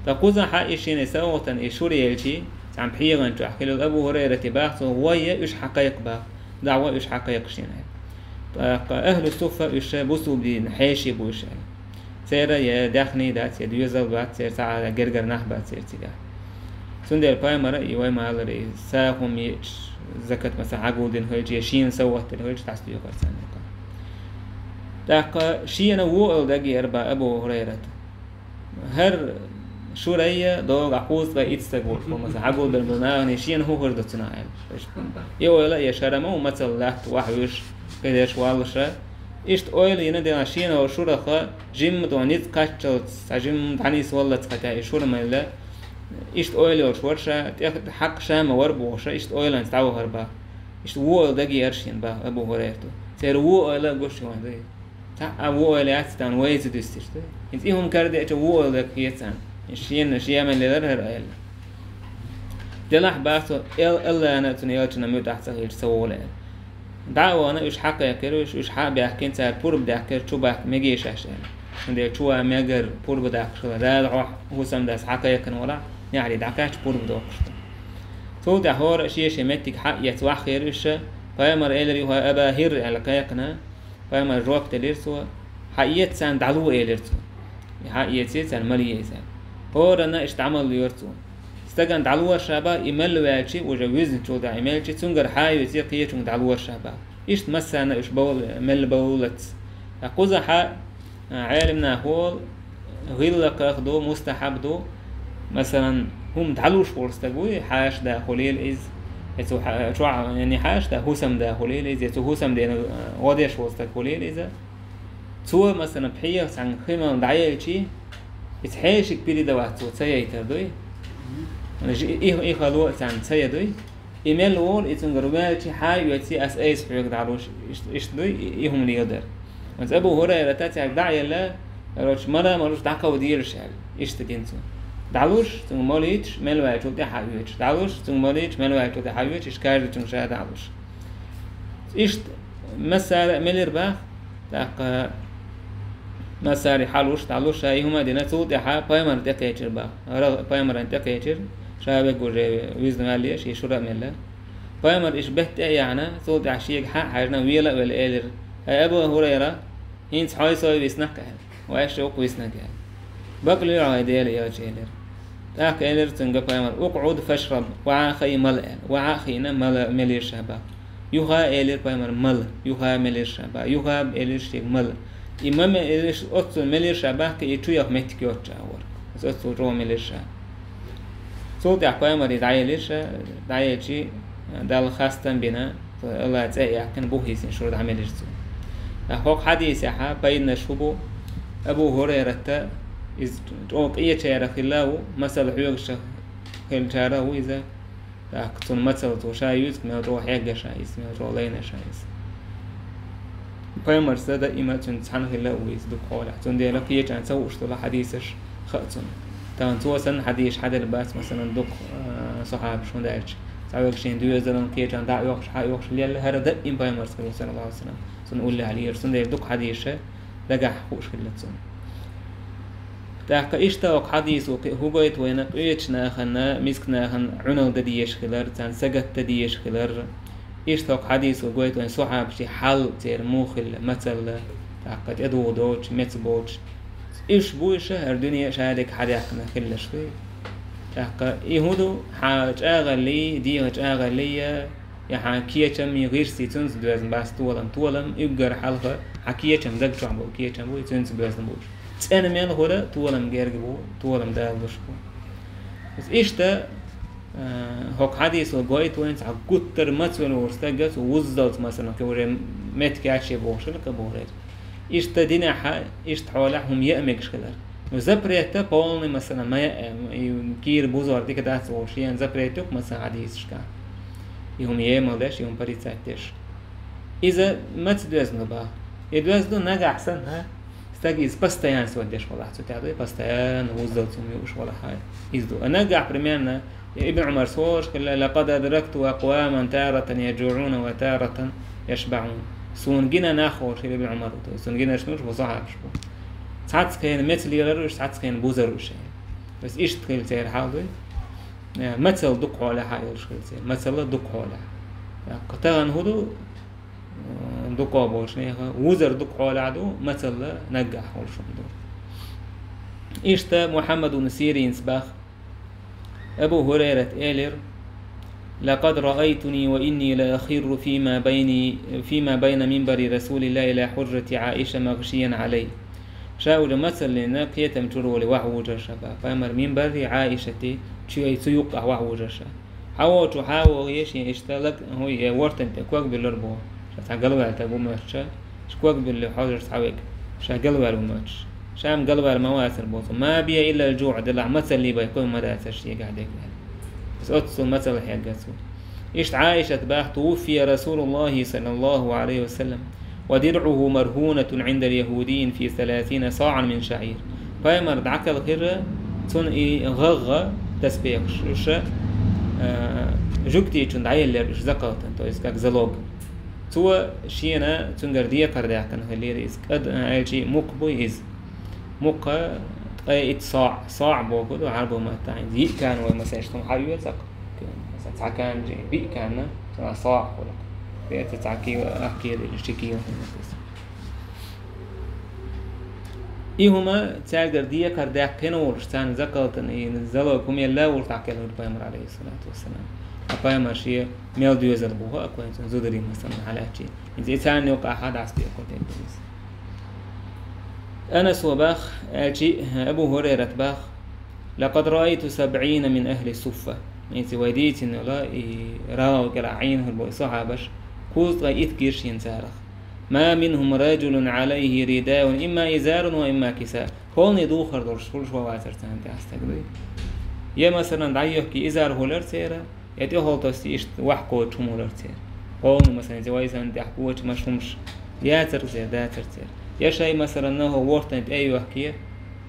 Ткъа кхузахьа и шена совгӀатана и шура елчий, цхьамма пхьегӀан чохь хилла Абу ХӀурайрате баха цо: «Вай я уьш хьакхайкха», — баха. «ДӀа вай уьш хьакхайкха шена», — аьлла. ТӀаккха ахьлу суффа уьш бусулба динан хьеший бу уьш аьлла. Церан я даьхний дац, я доьзал бац, церан цхьа а гергара нах бац церан цигахь. Цундела пайхамара и вай ма-аллара, и сагӀа хӀума йиъча, закат, масала, Ӏагулдина хилча, я шена совгӀат дина хилча, дӀасадоьхура царна юкъа. ТӀаккха шена вон ойла дагеара бах Абу ХӀурайрата. ХӀара шурайя догӀу кхузткъе итт стаг волуш бу, масала, Ӏагулбина болу нахана шена хӀун хир ду цунах аьлла. И ойла а еш, хӀара ма ву мацалла латта вахьа вуьш, кхидерш валлаша. Иштта ойла йина делахь шена шураха жимма догӀу ницкъ кхаччалц, цхьа жимма дӀанисваллалц кхатя и шура мелла. Иштта ойла йолуш вара ша, тӀех-, хьакъ ша ма вара бохуша, иштта ойланца дӀавахара бах. Иштта вон ойла дагеара шена бах Абу ХӀурайрата. Церан вон ойла а гуш ю вайн дуй. Цхьа а вон ойла яц царна вайца дуьстича, ду. ХӀинца и хӀума карадеача вон ойла дага хета царна. Шена, шен мел лелара хӀара ойла. Делахь бах цо, эл-, Аллана а, цуьнан элчанан а муьтӀахь ца хилча ца волу аьлла. ДӀа а вахана, уьш хьакхайкхира, уьш, уьш хьа а баьхкина, цара пурба даьккхира, чу баккха мегий шаьш аьлла. Хьундела чу ван мегар пурба даккхаш хилла, Дала хьох хӀусамдас хьакхайкхина валахь, неӀаре дӀакхаьчча пурба доккхуш ду. Цул тӀаьхьа хӀора а шен-шен меттиг хьаэца ваххийра уьш, пайхамар элира юха Аба ХӀирр аьлла кхайкхина, пайхамар жоп делира цо, хьаэца царна дӀало элира цо. И хьаэце царна мала еза. ХӀоранна иштта дӀа мала лора цо. Стагана дӀалора ша бах, и мала ваьлча, уже вуьзничул тӀаьхьа и мелча, цуьнгара хьа а юьйций, кхечуьнга дӀалора ша бах. Иштта массарна уьш бовла-, мелла бовллалц. Ткъа кхузахьа, а, Ӏелам наха олу, гӀиллакхах ду, мустахьаб ду, масалан, хӀума дӀалуш волу стаг вуй, хьаша да хуьлийла иза, я цу хьа-, чохь, яъни хьаша да, хӀусам да хуьлийла иза, я цу хӀусам дена, э, гӀо деш волу стаг хуьлийла иза. Цо, масалан, пхьегӀа цхьаьна хи мел дӀаелчий, иза хьешига передавать цо ца яйтар дуй. Мгм. И, и, и хало а царна ца я дуй. И мел волу, и цуьнгара ваьлча хьа а оьций, ас айса хьоьга дӀалуш, иш-, иштта дуй, и, и хӀума леладар. Оцу Абу ХӀурайрата цаьрга дӀа а елла, короче, мала а малуш дӀакховдийла ша, иштта дина цо. ДӀалуш, цуьнга молуьйтуш, мел ваьллачул тӀаьхьа оьцуш. ДӀалуш, цуьнга молуьйтуш, мел ваьллачул тӀаьхьа оьцуш, иштта каждый цуьнга ша дӀалуш. Иштта массара а мелира бах, тӀаккха массаре хьалуш, дӀалуш, ша и хӀума а дина, цул тӀаьхьа пайхамарна тӀекхечира бах. ХӀара пайхамарна тӀекхечира, ша вега уже вуьзна ваьлла, шен шура а мелла. Пайхамар иштта бетта тӀе а яьхьна, цул тӀаьхьа шега хьа а хьаьжна, вела а велла, элира: «ХӀай, Абу ХӀурайра, хӀинца хьо сов виснарг кхаьлла, вай шу укх виснарг», – аьлла. «Бакъ луьйгӀа, хӀай Делан элча», – элира. ТӀаккха элира цуьнга пайхамар: «УкъгӀуд фашраб, охьа а хи, мала», – аьлла. Охьа а хиъна, мала, мелира ша бах. Юха а элира пайхамар: «Мала». Юха а мелира ша бах. Юха а элира шега: «Мала». И ма ме-, элира, оццул мелира ша бах, и чу яха меттиг йоццуш агӀор. Оццул чӀогӀа мелира ша. Цул тӀаьхьа пайхамаре дӀаелира ша, дӀаелчий, Далла хастам бина, Алла цӀе а яьккхина, бух йисина шура дӀамелира цо. ТӀаккха хӀокху хьадисехь пайданаш хӀун бу? Абу ХӀурайрата иза чӀогӀа къечарах хилла а ву, масал хьоьгуш хилчарах а ву иза. ТӀаккха цунна мацалла цо ша юьйцу, мел чӀогӀа хьегна ша иза, мел чӀогӀа лайна ша иза. Пайхамарца даима цуьнца цхьаьна хилла а ву иза дукха хьолахь. Цундела кхечарна ца хууш долу хьадисаш хаьа цунна. Тахана цо санна хьадисаш хьаделла бац, масалан, дукха, а, сахьабаш хӀунда аьлча, цхьа верг шен доьзалан кхечарна дӀа а оьхуш, хьа а оьхуш лелла, хӀара даим пайхамарца хилла, саллаллаху алейхи ва саллям, цунна уллехь лелара. Цундела дукха хьадисаш дагахь хууш хилла цунна. ТӀаккха иштта хӀокху хьадисо кхин хӀун гойту вайна? Къечу нахана, миска нахана Ӏуналла дан дезаш хилар, царна сагатдан дезаш хилар. Иштта хӀокху хьадисо гойту вайна сахьабашийн хьал, церан муха хилла, мацалла, тӀаккха тӀедугӀу доцуш, меца боцуш. Уьш бу уьш, хӀара дуьне а шадерг хьадаьккхина хилларш ду. ТӀаккха и хӀун ду, хьан чӀагӀаллий, дегӀан чӀагӀаллий, я хьан кечаммий, гӀирсий цуьнца доьзна бац толам, толам, уггар хьалха хьан кечам, даг чохь болу кечам бу, и цуьнца боьзна бу уьш. ЦӀена мел хуьлу, толам герга бу, толам Дала луш бу. Иза иштта, а, хӀокху хьадисо гойту вайна, цхьа гуттар а мацвелла волу стаг, цо вуззалц, масалан, кхин уже меттиг яц шен бохуш хилла кхин бохург. Иштта динехь, иштта хьолехь хӀума яа мегаш хилар. Ну, запрета полный, масалан, ма яа, и кийра бузор дика дац олуш, шена запрет ю-кх, масалан, хьадисашкахь. И хӀума емал деш, и хӀума порицать деш. Иза маца доьзна бах? И доьзна нагахь санна, стаг иза постоянно деш валахь, цу тӀехь ду, постоянно вуззалц хӀума юуш валахь, иза ду. А нагахь, примерно, Ибн Ӏумар схьош хилла: «Лакад адракту акъваман таратан яджуӀуна ва таратан яшбаӀун». Суна гина нах, олуш хилла Ибн Ӏумар, то есть суна гинарш нуш бу сахьабаш бу. Цхьацца хенахь меца лелар уьш, цхьацца хенахь бузар уьш. То есть иштта хилла церан хьал дуй. Э, мацалла дукха хьолехь а йолуш хилла церан. Мацалла дукха хьолехь. Э, тахана хӀун ду? Э, дукха болуш нехан. Вузар дукха хьолехь ду, мацалла наггахь болуш хӀума ду. Иштта Мухьаммад ибн Сиринс бах, Абу ХӀурайрат элира: «Лакад раайтуни ва инни ла ахирру фима байни, фима байна минбари Расулиллахи ила хӀужрати Аиша магӀшиян Ӏалай». Ша уже мацаллина кхетам чуьра волий вахьа вужар ша бах. Пайхамар минбаррий Аишатий чуьра цу юккъехь вахьа вужар ша. Хьан волчу хьан вогӀе шен иштта лаг, хӀуй, э, вортан тӀе ког буьллур бу. Ша цхьа галваьлла таг ву моьттуш ша. Ша ког буьллу хьожарш цхьа вега. Ша галваьлла ву моьттуш. Ша-м галваьлла ма вацар боху. «Ма бия илла аль-джуӀ», делахь мацаллий бай кхин ма дацар шегахь дегнехь. Иза оццул мацалла хьегна цо. Иштта Ӏаишат бах: «Тувуффия Расулуллахи саллаллаху алейхи ва саллям». «Ва дирӀуху мархунатун Ӏиндал яхудийин фи саласина саӀан мин шаӀир». Пайхамар дӀакхелхира, цунна и гӀагӀа, таспехаш, уьш, а, жуьгтичунна дӀаеллера уьш закъалтана, то есть как залог. Цо шена цуьнгара декхар даьккхина хиллера иза. КӀад, а, аьлчи мукх буй иза. Мукх ткъе итт саӀ, саӀ бохург ду Ӏарбо маттахь. Йиъ кан вай масех тхуна хьан оьцу? Цхьа кан, биъ кан, цхьа саӀ хуьлу. Беца цхьа кила, ах кила или ши кила хӀума ду иза. И хӀума цаьргара декхар даьккхина волуш, царна закъалтана и залог хӀума елла волуш дӀакхелхира Пайхамар, алейхиссалату вассалам. Ткъа Пайхамар шен мел доьзал бу хаьа вайна, цуьнан зударий, масала, хьалаьцчи. ХӀинца и царна юкъахь дӀасадекхо тӀе иза. Анаса бах, аьлчи Абу Хурайрат бах: «لقد رأيت سبعين من أهل الصفة». Эци вай дийцина йола, и рагӀу кӀира Ӏийна хӀур бой сахьабаш, кхузткъа итт гира шена царах. «ما منهم رجل عليه رداء إما إزار وإما كساء». Полный духар долуш, хулаш ван вацар царна тӀехь стаг дуй. Я, масалан, дӀайохки изар хулар церан, я тӀехула тости иштта ваьхьа коча хӀума хулар церан. Полный, масалан, ци вайсан тӀехь коча маш хӀумаш яцар церан, дацар церан. Я шай, масалан, нахо вортан тӀе йохки,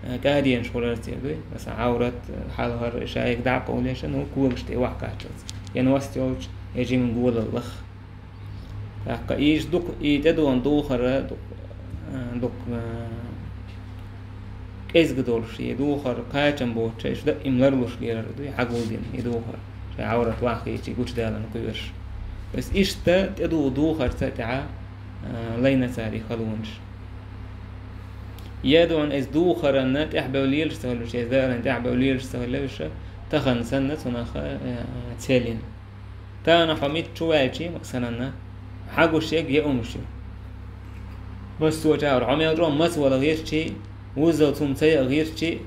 э, кӀаденаш хулар церан дуй. Масалан, Ӏаврат, э, хьалхара, шайга дӀакъовлеша, ну, когаш тӀе ваьхьа кхаччалц. Я ност йолчу, я жима голаллах. ТӀаккха иштта дукха и тӀедогӀун духар, дукха, а, дукха, а, кӀезиг долуш, и духар кхачам боцуш, иштта даим ларлуш лерар дуй, хьагулдина и духар, шайн Ӏаврат ваьхьа хетий гучудаларна кхоьруш. Ас иштта тӀедугӀу духарца тӀехьа, а, лайна цара и халонаш. Я дуьйна эс духаранна тӀехь бевллелаш ца хилла, эс дааран тӀехь бевллелаш ца хилла, тахана санна цунах, а, цел йина. Тахана хьо мичча чу ваьлча, масалан, хьагуш ерг я умаш ю. Массо а чӀагӀар хьо мел чӀогӀа маца вала гӀирчий, вуззал цунна ца яа гӀирчий,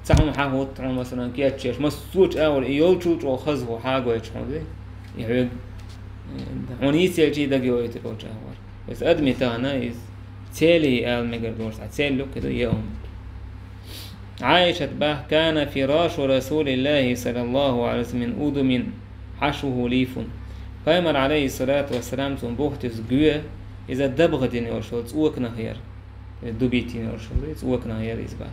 цхьа хӀума хьахӀутту хьуна, масалан, кечъеш, массо а чӀагӀар и йолчул чӀогӀа хаза хӀу хьагойтуш хьуна дуй. И хьоьга, хьуна йицъелчий дага йойтур йолчу агӀор. Ас адами тахана иза цели ала мегар долуш, цхьа цел ю кхидо я хӀума. Ӏайшат бах: «كان فراش رسول الله صلى الله عليه وسلم من أدم حشوه ليف». Пайхамар, алейхиссалату вассалам, цунна бухтуьс гоь, иза дабгӀа дина йолуш йолу цӀоканах яра. Иза дубийта йина йолуш йолу, цӀоканах яра иза бах.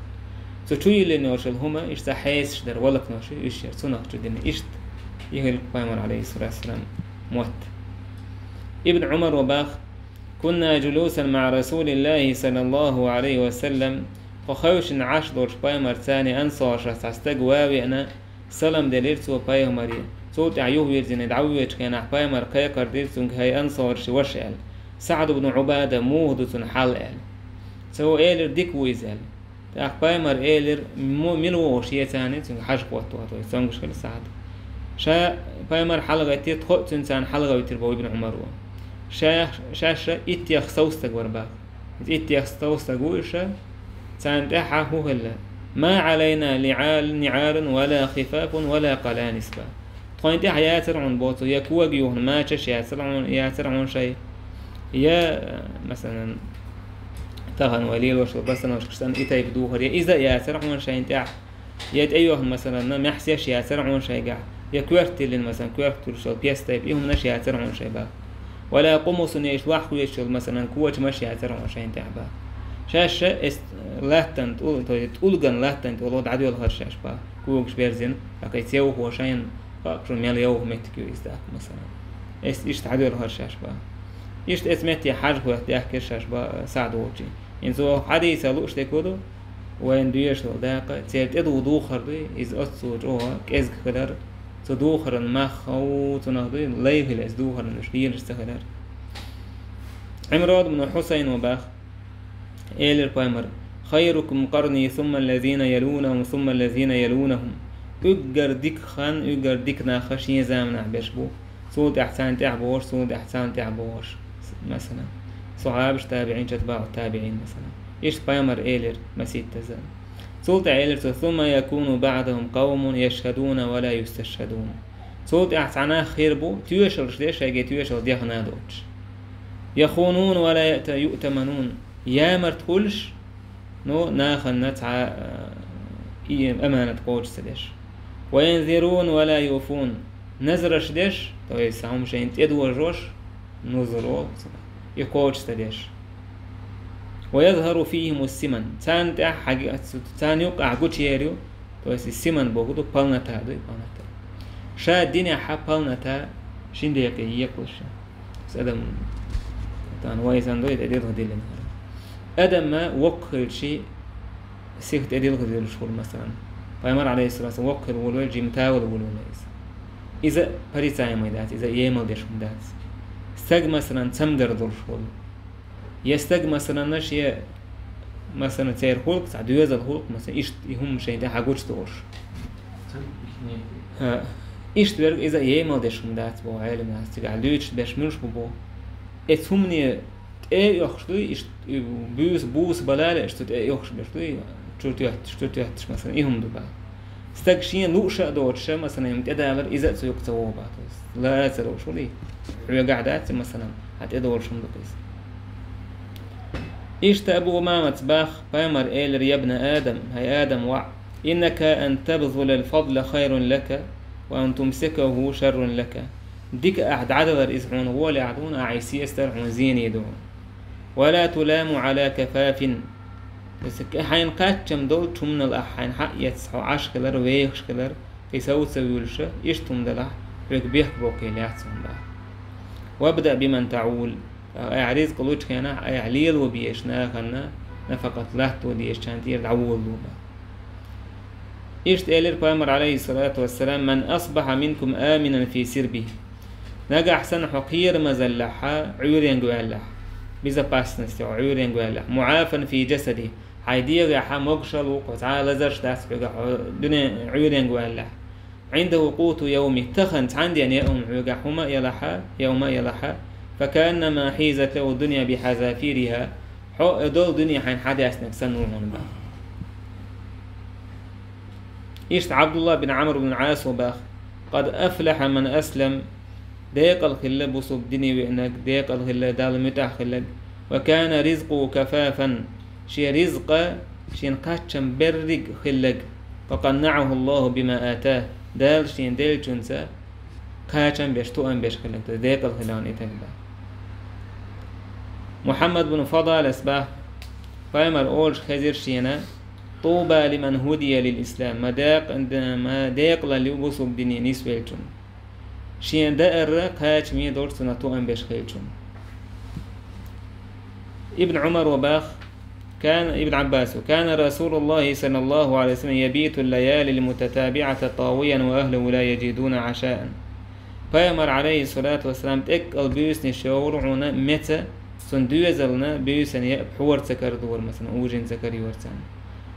Цу чу йиллина йолуш йолу хӀума, иштта хьесаш дара, валакнош ю, уьш яра, цунах чу дина. Иштта и хилла пайхамар, алейхиссалату вассалам, мотт. Ибн Ӏумар ва бах: «كنا جلوسا مع رسول الله صلى الله عليه وسلم». Тхо хевшина Ӏаш долчу пайхамарца цхьана ансаршах цхьа стаг ван веана, салам делира цо пайхамаре. Цул тӀаьхьа юхавирзина дӀавоьдучу хенахь пайхамар кхайкхар дира цуьнга: «ХӀай ансарши ваша», – аьлла. СаӀд ибн Ӏубада: «Муха ду цуьнан хьал?» – аьлла. Цо элира: «Дика ву иза», – аьлла. ТӀаккха пайхамар элира: «Мо, мила вогӀуш ецани цуьнга хьажа хӀоттавахь», – цомгуш хилла СаӀд. Ша пайхамар хьалагӀеттира, тхо а цуьнца цхьана хьалагӀевттира боху Ибн Ӏумар ву. Ша, шаьш иттех сов стаг вара бах. Иза иттех сов стаг ву иша, царна тӀаьхьа хӀун хилла? «ما علينا نعال، نعال ولا خفاف ولا قلانس» бах. Тхойна тӀаьхьа яцара хьуна боху цо, я кога юхна мачаш яцара хьуна, яцара хьуна шай, я, масалан, тахана вай лелош долу басаношкаш санна и тайпа духар, я иза а яцара хьуна шайна тӀаьхьа, я тӀейохна, масалан, маьхьсеш яцара хьуна шайгахь, я коьрта тиллина, масалан, коьрта туьллуш йолу пес тайпа, и хӀуманаш яцара хьуна шай бах. «ولا قمص», я иштта ваьхьа хеташ йолу, масалан, кочамаш яцара хьуна шайна тӀаьхьа бах. Шаьш эс латтан тӀул-, то есть тӀулган латтан тӀулга дӀадоьлхура шаьш бах. Когаш берзина, тӀаккха и цевхо шайна, хаа шу мел йовха меттиг ю иза тӀаккха, масалан. Эс иштта дӀадоьлхура шаьш бах. Иштта эс метте хьажа хӀотта даьхкира шаьш бах, СаӀд волчу. ХӀинца оха хьадийца лууш дерг хӀун ду? Вайна доьшуш долу дакъа, церан тӀедугӀу духар дуй, иза оццул чӀогӀа кӀезиг хилар, цу духаран мах хӀу цунах дуй, лай хила иза духаран уьш лелаш ца хилар. Ӏимран ибн Хьусайн ва бах, элира пайхамар: «خيركم قرني ثم الذين يلونهم ثم الذين يلونهم». Уггар дика хан, уггар дика нах шен заманахь берш бу. Цул тӀаьхьа царна тӀаьхьа бохуш, цул тӀаьхьа царна тӀаьхьа бохуш, масалан, сахьабаш, табиӀинчат, баъ табиӀин, масалан. Иштта пайхамар элира маситтаза. Цул тӀаьхьа элира цо: «ثم يكون بعدهم قوم يشهدون ولا يستشهدون». Цул тӀаьхьа цхьа нах хир бу, тоьшаллаш деш, шайга тоьшалла дехна доцуш. «يخونون ولا يأت-، يؤتمنون». Ямарт хуьлуш, ну, нахана цхьа, а, и аманат кхочуш ца деш. «وينذرون ولا يوفون». Назраш деш, то есть хьума шайна тӀедожош, нузро, и кхочуш ца деш. «ويظهر فيهم السمن». Царна тӀехь хьаги-, царна юкъахь гучуер ю, то есть и симан боху ду, полнота дуй, полнота. Ша динехь полнота шин декъе екъалаш. Адам, тан вайсан дуй, тӀе дилха диллина. Адам ма воккха хилчи, сих тӀе дилха диллуш хуьлу, масалан. Пайхамар, алейхиссалату вассалам, воккха хила волавелла, жима тавала волавелла иза. Иза порицаемый дац, иза емал деш хӀума дац. Стаг, масалан, цамгар долуш волу. Я стаг, масалан, шен, масалан, церан хӀуллакх, цхьа доьзал хӀуллакх, масалан, иштта и хӀума шайн тӀехь гучу долуш. ХӀа, иштта верг иза емал деш хӀума дац боху Ӏелам нах, цигахь луьйчуш берш муьлш бу боху. Эцу хӀумане тӀе а оьхуш дуй, иштта буьйса, буса балале, иштта тӀе а оьхуш берш дуй, чу тоьтташ, чу тоьтташ, масала, и хӀума ду бах. Стаг шен лууш а доцуш, масала, хӀума тӀедалар, иза а цу юкъа ца вогӀу бах. Лаа ца лууш валий, хьоьгахь дац, масала, хьан тӀедолуш хӀума ду иза. Иштта Абу Умамаца бах, пайхамар элира: «Ябна Адам, хӀай Адам воӀ, иннака ан табзулал фадла хайрун лака, ва ан тумсикаху шаррун лака». Дика ахь дӀадалар иза хьуна гӀолехь дуна, ахь и сестар хьуна зене ду. «Ва ла туламу Ӏала кафафин». Хьайна кхаччам долчу хӀуманал ахь хьайна хьаэцна хьо Ӏаш хилар, вехаш хилар, кхин сов ца вуьйлуша, иштта хӀума далахь, хьоьга бехк боккхийла яц хьуна бах. «Вабда биман таӀул». Айхьа ризкъ лучу хенахь, айхьа лело безаш нахана нафакъат латто дезачарна тӀера дӀаволало бах. Иштта элира пайхамар, алейхиссалату вассалам: «Ман асбаха минкум аминан фи сирби». Нагахь санна хьо кхерамазаллехьа, Ӏуьйренга ваьллехь, безопасности хьо Ӏуьйренга ваьллехь, муӀафан фи джасади, хьайн дегӀехьа могушалла ву кхо, цхьа а лазарш дац хьоьга хьо дуьне Ӏуьйренга ваьллехь. «Ӏиндаху къуту йовми», тахана цхьана дена яа хӀума хьоьга хӀума а ялахьа, йовма а ялахьа, «факааннама хьизат лаху дунья бихьазафириха», хьо а долу дуьне хьайна хьадаьстинарг санна ву хьуна бах. Иштта Ӏабдулла бин Ӏамр бин Ӏасо бах: «Къад афлаха ман аслам», декъал хилла бусулба дине веанарг, декъал хилла Далла муьтӀахь хилларг, «ва кана ризкъуху кафафан», шен ризкъа шен кхаччам берриг хилларг, «ва къаннаӀаху Аллаху бима атах», Дала шен деллачунца кхачам беш, тоам беш хилларг, декъал хилла ван и таг бах. Мухьаммад бин Фадалас бах, пайхамар олуш хезира шена: «Туба лиман хӀудия лил ислам», ма декъ-, ма декъалалла ю бусулба дине нисвеллачунна. Шен даарра кхачаме долуш цунах тоам беш хилчунна. Ибн Ӏумар ва бах, кан, Ибн Ӏаббас ва: «Кана Расулуллахи саллаллаху Ӏалайхи ва саллам ябиту лаялил мутатабиӀата тавиян ва ахлуху ла яджидуна Ӏашаан». Пайхамар, алейхиссалату вассалам, тӀеккъал буьйсанаш йогӀур хьуна меца, цунна доьзална буьйсанна яа пхьора ца карадора, масалан, ужин ца карайора царна.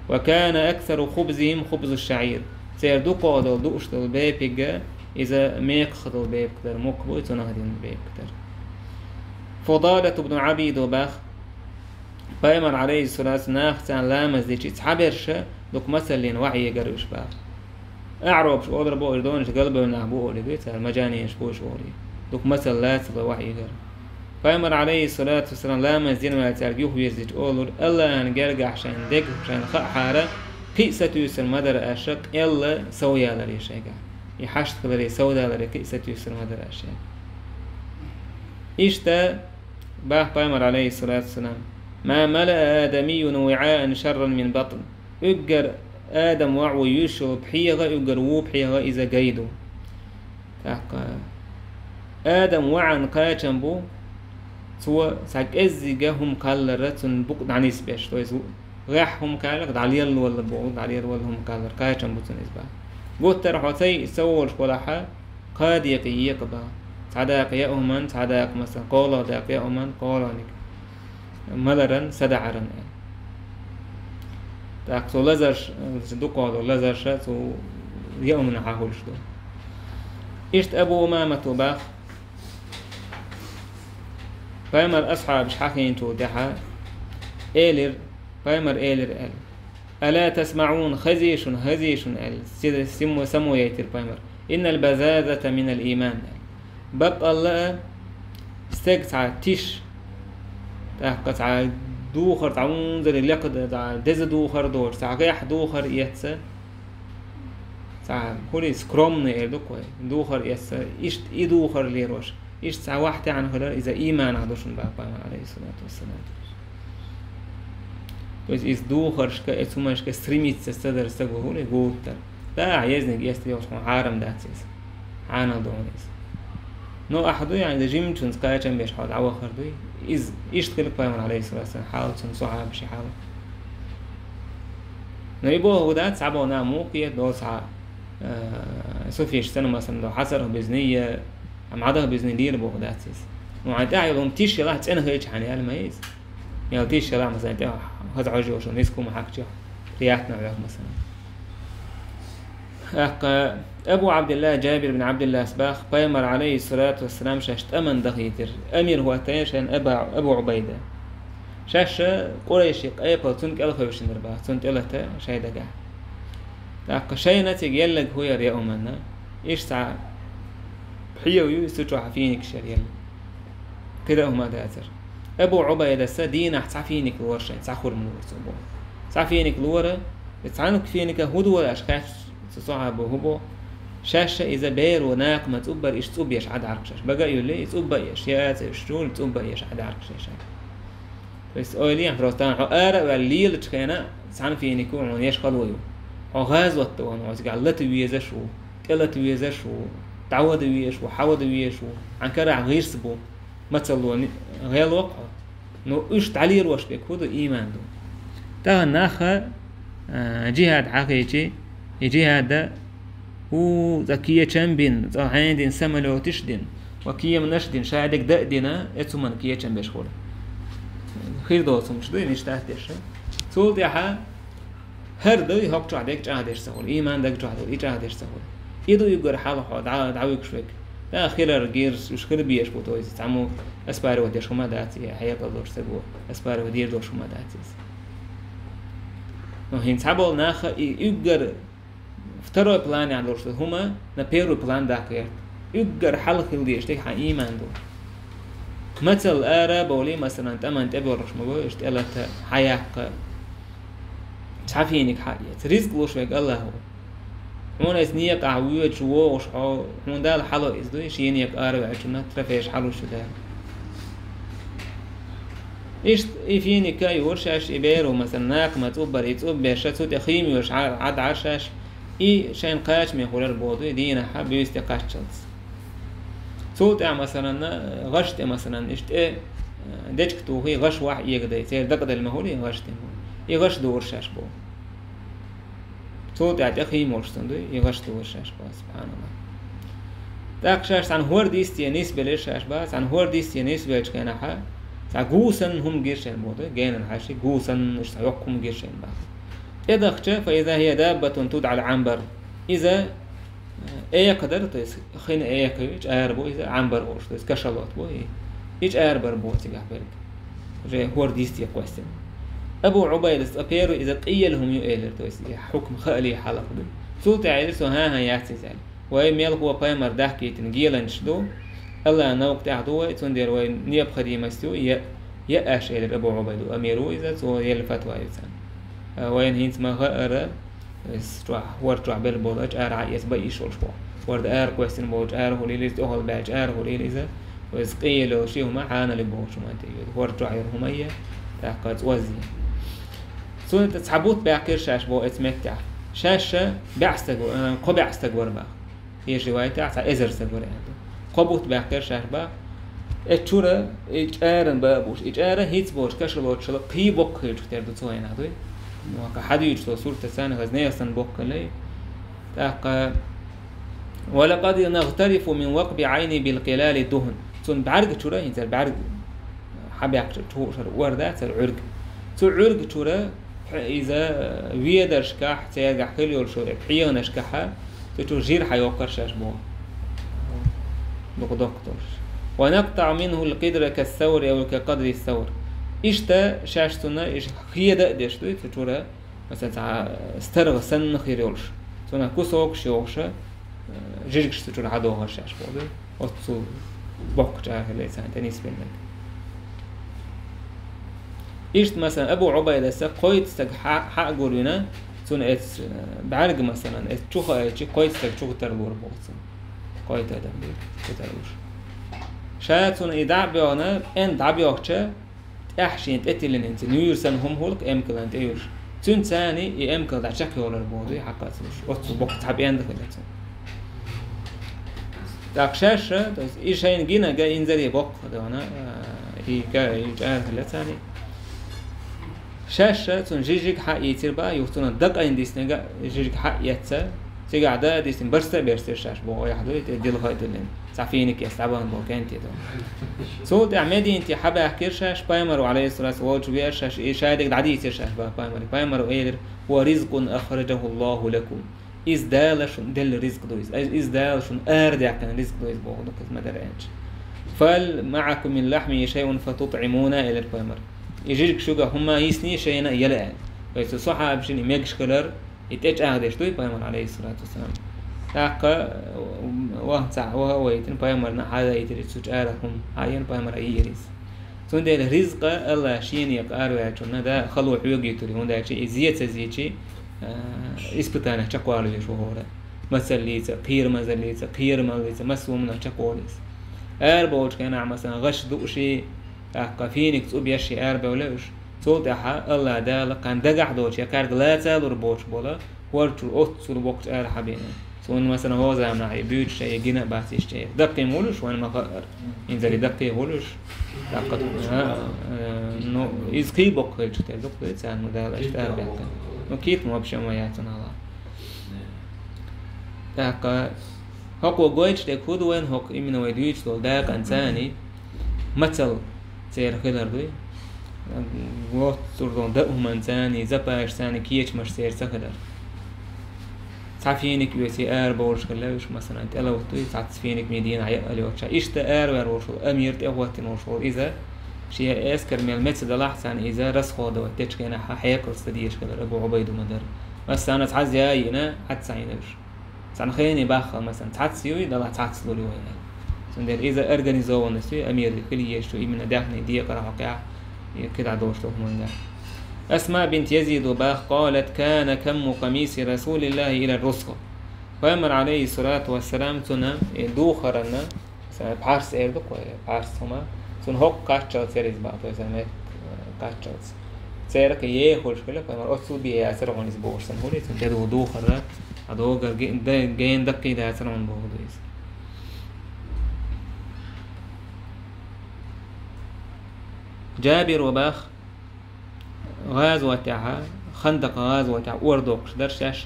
«Ва кана аксару хубзихим хубзу шаӀир». Церан дукхах долу, дууш долу бепиг а, иза мекхах долу бепиг дара, мукх буй, цунах дина бепиг дара. Фудалат ибн Ӏабид ва бах, пайхамар, алейхиссалату, нах царна ламаз дичи цхьаберш а дукха масаллина вахьегара уьш бах. АӀробаш олура боху, уьш донаш галбевлла нах бу олий дуй, цара мажанинаш бу уьш олий. Дукха масал лацало вахьегара. Пайхамар, алейхиссалату вассалам, ламаз дина ваьлла цаьрга юхавирзича олура: «Аллахьан гергахь шайн дега, шайн хаахьара, кхин а сатуьйсур ма дара аша, къелла сов яларе шайгахь. И хьашт хиларе, сов даларе кхин а сатуьйсур ма дара аша». Иштта бах пайхамар, алейхиссалату вассалам: «Ма малаа адамийюн виӀаан шарран мин батн». Уьггар Адам воӀ ву юьйш йолу пхьегӀа, уьггар ву пхьегӀа иза гай ду. ТӀаккха Адам воӀан кхачам бу, цо цхьа кӀеззига хӀума кхаллара цунна букъ дӀанисбеш, то есть гӀеххьа хӀума кхалларх дӀалеллавалла боху, дӀалеллавалла хӀума кхаллара кхачам бу цунна иза бах. Гуттара хьо ца йиъ ца волуш валахьа, кхаа декъе екъа бах. Цхьа дакъа яа хӀуман, цхьа дакъа, масалан, кхоалгӀа дакъа яа хӀуман, кхоалгӀаниг маларан, садаӀаран аьлла. ТӀаккха цо лазарш, дукха долу лазарша цо яа хӀуманах хьахуьлуш ду. Иштта Абу Умамата бах, пайхамар асхьабаш хьахийначул тӀаьхьа элира, пайхамар элира аьлла: «Ала тасмаӀун, хазий шуна, хазий шуна», аьлла, сида симмо само яйтира пайхамар. «Иннал базазата минал ийман», аьлла. Баккъалла а стеган цхьа тиш, тӀаккха цхьа духар, цхьа унзаре лекха д-, цхьа деза духар доцуш, цхьа гӀехь духар эцца, цхьа хӀури скромный эр ду-кх вай, духар эцца, иштта и духар лелош, иштта цхьа вахь тахана хилар, иза ийманах ду шуна бах пайхамар, алейхиссалату вассалам. То есть иза духаршка, эцу хӀуманашка стремиться ца дара стаг ву хӀури гуттар. Да, езниг эста йолуш хьуна хьарам дац иза. Хьанал ду хьуна иза. Но ахьа дуй, хьайна жимчунца кхачам беш хьо дӀавахар дуй. Иза иштта хилла пайхамар, алейхиссалату вассалам, хьал, цунна сахьабаши хьал. Но и боху дац, цхьаболу нах муха кхета долу цхьа, э, суфиш санна, масалан, до хьасарх безний, я хьан мадах безний лийр боху дац иза. Ну, хьайн тӀехь йолу хӀума тиш ялахь, цӀена хилча хьан ял ма иза. Мел тиш ялахь, масалан, тӀе хаза хьожа йолуш, ниску ма хьакча, приятно хьоьгу, масалан. ТӀаккха Абу Ӏабдилла Джабир бин Ӏабдиллас бах, пайхамар, алейхиссалату вассалам, шаьш тӀаман дахийтира. Амир хӀоттаяьр шайна Аба, Абу Ӏубайда. Шаьш къурайши къепал цунна кӀел хевшинера бах, цунна тӀелата шай дагахь. ТӀаккха шайна цига еллаг хӀу яр я уманна, иштта цхьа пхьегӀа ю, цу чохь финикаш яр елла. КхидӀа хӀума дацара. Абу Ӏубайдаса дийнахь цхьа финик лора шайна, цхьа хурма лора цо боху. Цхьа финик лора, и цхьаьнакка финика хӀу дора аша хаьттича, цу сохьабо хӀу боху, шаьш иза беро накха ма цӀуббар, иштта цӀуб еш Ӏадъяркъ шаьш. Бага а юьллий, и цӀубба а еш, я аца еш чуьра, цӀубба а еш Ӏадъяркъ шаьш. То есть, ойла е, просто хьо ара а ваьлла лелачу хенахь, цхьана финико хьуна еш хало ю. Хьо гӀазот тӀе вахана, хьо цигахь лата везаш ву, тӀелата везаш ву, дӀавада везаш ву, хьавада везаш ву, хьан карахь гӀирс бу, мацалло ни-, гӀело-кх хьо. Ну, уьш дӀалелош берг хӀу ду, ийман ду. Тахана нах, а, джихӀад хьахийчи, и джихӀада хӀу цкъа кечам бина, цкъа хьенан дина самолёташ дина, ва кеманаш дина, шадерг дан а дина, эцу хӀуманна кечам беш хуьлу. Хир доцу хӀумаш ду, и мича тӀехь деш. Цул тӀаьхьа хӀара ду, и хӀокху чохь дерг чӀагӀдеш ца хуьлу, ийман даг чохь ду, и чӀагӀдеш ца хуьлу. И ду уггар хьалха хьо дӀа-, дӀавуьгуш верг. ТӀаккха хилар гирс, уьш хила безаш бу, то есть цхьаммо оспаривать деш хӀума дац, и хьекъал долуш стаг ву, оспаривать дийр долуш хӀума дац иза. Но хӀинца цхьаболу наха и уггар второй планехь долуш ду хӀума на первый план даккха гӀерта. Уггар хьалха хила дезаш дерг хьан ийман ду. Мацалла ара а бовлий, масалан, тӀаман тӀе болуш ма бу, иштта тӀелата, хьаяккха, цхьа финика хьаэца. Ризкъ луш верг АллахӀ ву. Хьуна иза некъахь воьдуш, вогӀуш хьо, хьуна Далла хьало иза дуй, шен некъа араваьллачунна трофеш хьалуш ю Дала. Иштта и финика а юура шаьш, и беро, масалан, накха ма цӀуббар, и цӀуббеш, цу тӀе хийма йоьш Ӏа-, Ӏадъяра шаьш, и шайна кхачаме хуьлура боху дуй, дийнахь буьйса тӀе кхаччалц. Цул тӀаьхьа, масалан, гӀаш тӀе, масалан, иштта тӀе, э, дечка тухий, гӀаш вахь эгадай, церан дакъаделла ма хуьлий гӀаш тӀе. И гӀаш дура шаьш боху. Цул тӀаьхьа тӀе хийма волуш цунна дуй, и гӀаш дура шаьш боху, субханаллах. ТӀаккха шаьш цхьана хӀорда йисте нисбелира шаьш боху, цхьана хӀорда йисте нисбеллачу хенахьа, цхьа гусанна хӀума гира шайна боху дуй, генан хьаьший, гусанна, иштта цхьа йоккха хӀума гира шайна боху. ТӀедахча, фа иза хия даббатун тудӀал Ӏамбар. Иза, э, экха дара, то есть хин экха ю, чӀара бу иза, Ӏамбар олуш, то есть кашалот бу и. И чӀара бар бу цигахь берг. Уже хӀорда йисте кхоьссина. Абу Ӏубайдас цкъа первый иза къелла хӀума ю элира, то есть и хьукма хаале хьалха ду. Цул тӀаьхьа элира цо, хӀан-хӀан, яц иза аьлла. Вай мелхо пайхамар дахкийтина геланчаш ду, АллахӀа новкъа тӀехь ду вай, цундела вай необходимость ю, я, я аша элира Абу Ӏубайда, амир ву иза, цо елла фатва ю царна. Э, вайна хӀинца ма хаара, Иза чохь, хӀора чохь белла болу чӀара Ӏа эца бан йиш йолуш боху. ХӀорда ара кхоьссина болу чӀара хуьлийла иза, тӀехула баьлла чӀара хуьлийла иза, иза къелла йолуш и хӀума хьанали бохучу хӀуманна тӀе йоьду. ХӀора чохь йолу хӀума я, тӀаккха цӀозза я. Цунна тӀе цхьа бутт баьккхира шаьш боху эца меттехь. Шаьш баьӀ стаг вара, а, кхо баьӀ стаг вара баха. Кхечу ривайтехь цхьа эзар стаг вара аьлла. Кхо бутт баьккхира шаьш баха. Эцу чуьра и чӀаран ба а буш, и чӀара хӀинца болчу кашалочула кхин боккха хилчух тера ду цу хенахь дуй. Ну, хьан хьадуьйцу со суртаца, хаза нехан санна боккха хилла. ТӀаккха: «Ва лакъад нагътарифу мин вакъби Ӏайни бил къилали дугьн». Цунна бӀаьрга чуьра, хӀинца бӀаьрга хьан баьккхича чу хууш хӀара ор дац, хӀара Ӏуьрг. Цу Ӏуьрга чуьра иза ведаршкахь, цаьргахь хила йолуш йолу пхьегӀанашкахьа, цу чу жир хьайоккхура шаьш боху. Дукха доккха долуш. «Ва накътаӀу минхул къидра кассаври ав какъадри ссавр». Иштта шаьш цунна иш хеда а деш дуй, цу чуьра, масалан, цхьа старгӀа санна хир йолуш. Цунах кусокаш йохуша, э, жижигаш цу чуьра хьадохура шаьш боху дуй. Оццул боккха чӀара хилла царна тӀе нисбинарг. Иштта, масалан, Абу Ӏубайдаса кхойтта стаг хьа-, хьа а гур вина, цунна эц, э, бӀаьрга, масалан, эц чу хаийчи, кхойтта стаг чу тарлора боху цунна. Кхойтта адам бу, чу тарлуш. Ша цунна и дӀа а боьгӀна, пӀен дӀа а боьгӀча, тӀаьхьа шен тӀе тиллина, хӀинца нуьйр санна хӀума хӀуллакх эмкалан тӀе юьлуш. Цуьнан царна и эмкал дӀа чекхйолар боху дуй, хьакха ца луш. Оццул боккха цхьа пӀен дан хилла цунна. ТӀаккха шаьш, то есть, и шайна гинарг инзаре боккха дан, а, и га-, и чӀара хилла царна. Шаьш цунна жижиг хьаийцира бан, юха цунна дакъайна диснарг жижиг хьаэцна, цигахь дан а дисина, барста а берстира шаьш боху, яхь дуй, тӀе дилха а диллина. Цхьа финик эцна дӀабахана болу кӀентий ду. Цул тӀаьхьа Мединате хьабаьхкира шаьш, пайхамар ву, алейхиссалату, волчу веара шаьш, и шадерг дӀадийцира шаьш бан пайхамаре. Пайхамаро элира: «Хува ризкъун ахраджаху Аллаху лакум». Иза Дала шуна делла ризкъ ду иза. Иза Дала шуна арадаьккхина ризкъ ду иза бохург ду, кхы ма дарра аьлча. «Фал маӀакум мин лахьмихӀи шайъун фатутӀимуна», элира пайхамара. И жижиг шугахь хӀумма йисни шайна а яла аьлла. Вай цу сахьабашна и мегаш хилар, и тӀечӀагӀдеш дуй пайхамар, Ӏалайхиссалату вассалам. ТӀаккха ваха цхьаъ ваха а вайтина, пайхамарна хьадайтира цу чӀарах хӀума, хьаена пайхамара йиира иза. Цундела ризкъа Аллах шена екъа араваьллачунна да хало хьоьга йитур, хӀунда аьлча и зе ца зийчи, а, испытанех чакхвала везаш ву хӀора. Мацаллица, кхерамазаллица, кхерамаллица, массо а хӀуманах чакхвала веза. Арабовлачу хенахь, масалан, гӀаш дууший, тӀаккха финик цӀуб еш ший арабевлла уьш. Цул тӀаьхьа Аллах Дала кхана дагахь доцу я кхаьрга лаца а лур боцуш болу, хӀорчур оццул боккхачу ара хьабеана. Суна, масалан, хӀокху заманахь и буьйцуш а, и гина а бац иштта. Даккхий ма хуьлуш, вайна ма хаара. Инзаре даккхий хуьлуш. ТӀаккха, а, а, ну, иза кхий боккха хилча, тера дукха дуй царна Дала аша тӀара баьккхина. Ну, кийта ма вообще ма яц цунах. ТӀаккха хӀокхо гойтуш дерг хӀун ду вайна, хӀокху именно вай дуьйцуш долу дакъанца а, мацалла церан хилар дуй. Воццур долу даа хӀуманца а, запасашца а, кечамаш церан ца хилар. Цхьа финик оьций арабовлуш хилла уьш, масалан, тӀелатуьйтуй, цхьацца финик ма дийна хьаъал йоцуш. Иштта араваьр волуш волу амир, тӀехӀоттина волуш волу иза, шен эскар мел меца далахь а царна, иза расходовать дечу хенахь хьекъалца ца дезаш хилар Абу Ӏубайда ма-дарра. Массарна цхьа зя а йина, хьаьца ца Ӏийна уьш. Цхьана хене баххал, масалан, цхьацца юй, далахь цхьацца лур ю вай аьлла. Цундела иза организованность юй, амир хила езаш ю, именно даьхни декъара хьокъехь, и кхидӀа долуш долу хӀуманга. Асма бинт Язида баха, къалат: «Кана камму къамиси Расулиллахи ила русгъ». Пайхамар, Ӏалайхиссалату вассалам, цуьнан и духаранна, пхьарс эр ду-кх вай, пхьарс хӀума, цуьнан хӀокху кхаччалц яра иза баха, то есть, метта, э, кхаччалц. Церан кхин ехуш хила, пайхамар, оццул бен яцара хьуна иза бохуш санна хуьлий, цуьнан тӀедугӀу духарра, а догара ге-, де-, гена даккхий дацара хьуна боху ду иза. Джабир ва бах, гӀазотехьа, Хандакъ гӀазотехьа ор доккхуш дара шаьш,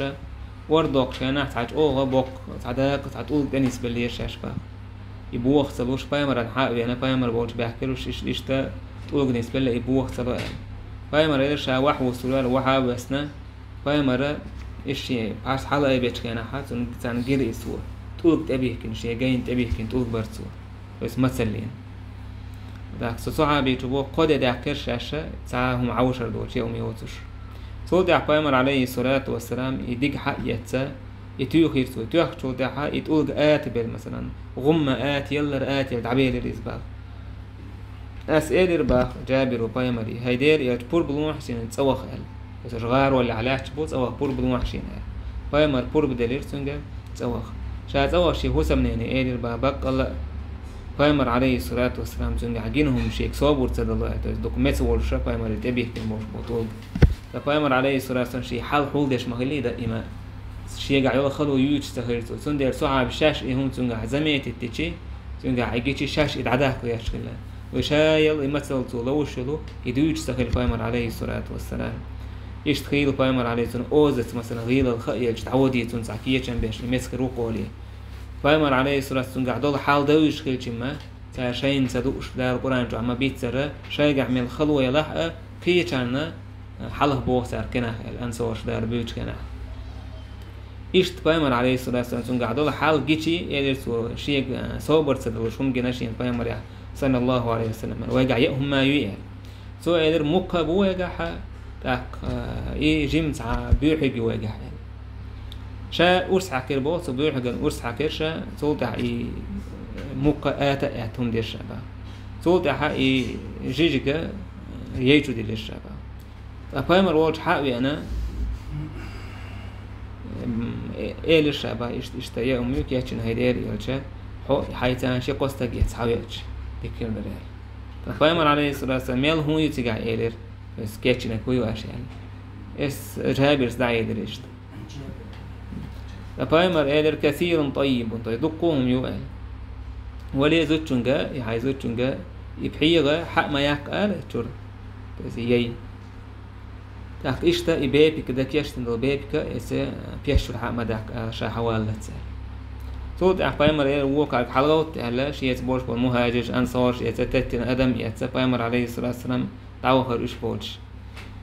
ор доккхуш хенахь цхьа чӀогӀа боккха, цхьа дакъа, цхьа тӀулг тӀенисбеллера шаьш бах. И боха ца луш, пайхамаран хьа а веана, пайхамар волчу баьхкира уьш, иш-, иштта тӀулг нисбелла, и боха ца ло аьлла. Пайхамар элира ша вахь вуссур вара, вахьа а воьссина, пайхамара, иш шен пхьарс хьалаайбечу хенахьа, цунна, царна гира и цо, тӀулг тӀебихкина, шен гайна тӀебихкина тӀулг бара цо. То есть мацаллина. Так, со сахьабичу боху, кхо де даьккхира шаьш, цхьа хӀума Ӏовшар доцу, я хӀума йоцуш. Цул тӀаьхьа пайхамар, Ӏалайхиссалату вассалам, и диг хьа а эцна, и туьйхира цо. Туьйхчул тӀаьхьа и тӀулг ата белла, масалан, гӀумма ата, яллара ата елла дӀабелира иза бах. Ас элира бах Джабиру пайхамаре: «ХӀай Дела элча, пурба лохьа шена, цӀа ваха», аьлла. Иза гӀароллехь лаьтташ бу, цӀа ваха пурба лохьа шена аьлла. Пайхамар пурба делира цуьнга, цӀа ваха. Ша цӀа ваха шен хӀусамнене элира бах баккъалла а, пайхамар, Ӏалайхиссалату вассалам, цуьнгахь гина хӀума шега собар ца дало аьлла, то есть дукха меца волуш а пайхамаре тӀебихкина болуш бу тӀулг. Ткъа пайхамар, Ӏалайхиссалату вассалам, шен хьал хьулдеш ма хиллий даима. Шегахь йолу хало юьйцуш ца хилира цо. Цундела сахьабаш шаьш и хӀума цуьнгахь заметить дичи, цуьнгахь и гичи, шаьш и дӀадаккха гӀерташ хилла. Вай ша ял и мацалла цо ловш йолу, и дуьйцуш ца хилла пайхамар, Ӏалайхиссалату вассалам. Иштта хийла пайхамар, Ӏалайхиссалам, озаца, масалан, гӀийлалла ха а елча, дӀаводий цунна цхьа кечам беш, и меца хир ву кхолий. Пайхамар, Ӏалайхиссалату, цуьнгахь долу хьал девзаш хилчимма, цара шайна ца дууш, Дала Къуръан чохь ма-биццара, шайгахь мел хало ялахь а, кхечарна хьалха боху цара кхинах аьлла, ансарш дара буьйцу кхинах. Иштта пайхамар, Ӏалайхиссалату вассалам, цуьнгахь долу хьал гичи, элира цо, шега собар ца далуш хӀума гина шена пайхамарех, саллаллаху Ӏалайхи ва саллам, вайгахь яа хӀума юй аьлла. Цо элира, мукха а бу вайгахь, тӀаккха, и жимма цхьа боьхьиг ю вайгахь аьлла. Ша урс хьаькхира боху, цу боьхьиган урс хьаькхира ша, цул тӀаьхьа и мукха ата а аьтта хӀума дира ша бах. Цул тӀаьхьа и жижига яй чу дилира ша бах. Ткъа пайхамар волчу хьа а веана, м, э-, элира ша бах, иштта, иштта, я умми, кечйина хӀай Дела элча, хьо хьайца ши-кхо стаг эцна хьавеача, дика хир дара аьлла. Ткъа пайхамар, Ӏалайхиссалату вассалам, мел хӀун ю цигахь элира, иза кечйинарг хӀун ю аша аьлла. Иза Джабирс дӀаэлира иштта. Ткъа пайхамар элира, касирун таййибун, то есть дуккха а хӀума ю аьлла. Вале зудчуьнга, и хьайн зудчуьнга, и пхьегӀа хьа а ма яккха ала чуьра, то есть яй. ТӀаккха иштта и бепиг, дан кечдина долу бепиг, эца пеш чуьра хьа а ма даккха ала, ша хьаваллалц аьлла. Цул тӀаьхьа пайхамар элира, вокхарг хьалагӀовтта аьлла, шеца болуш болу мухӀажирш, ансарш эца, теттина адам эца, пайхамар, Ӏалайхиссалату вассалам, дӀавахара уьш болчуш.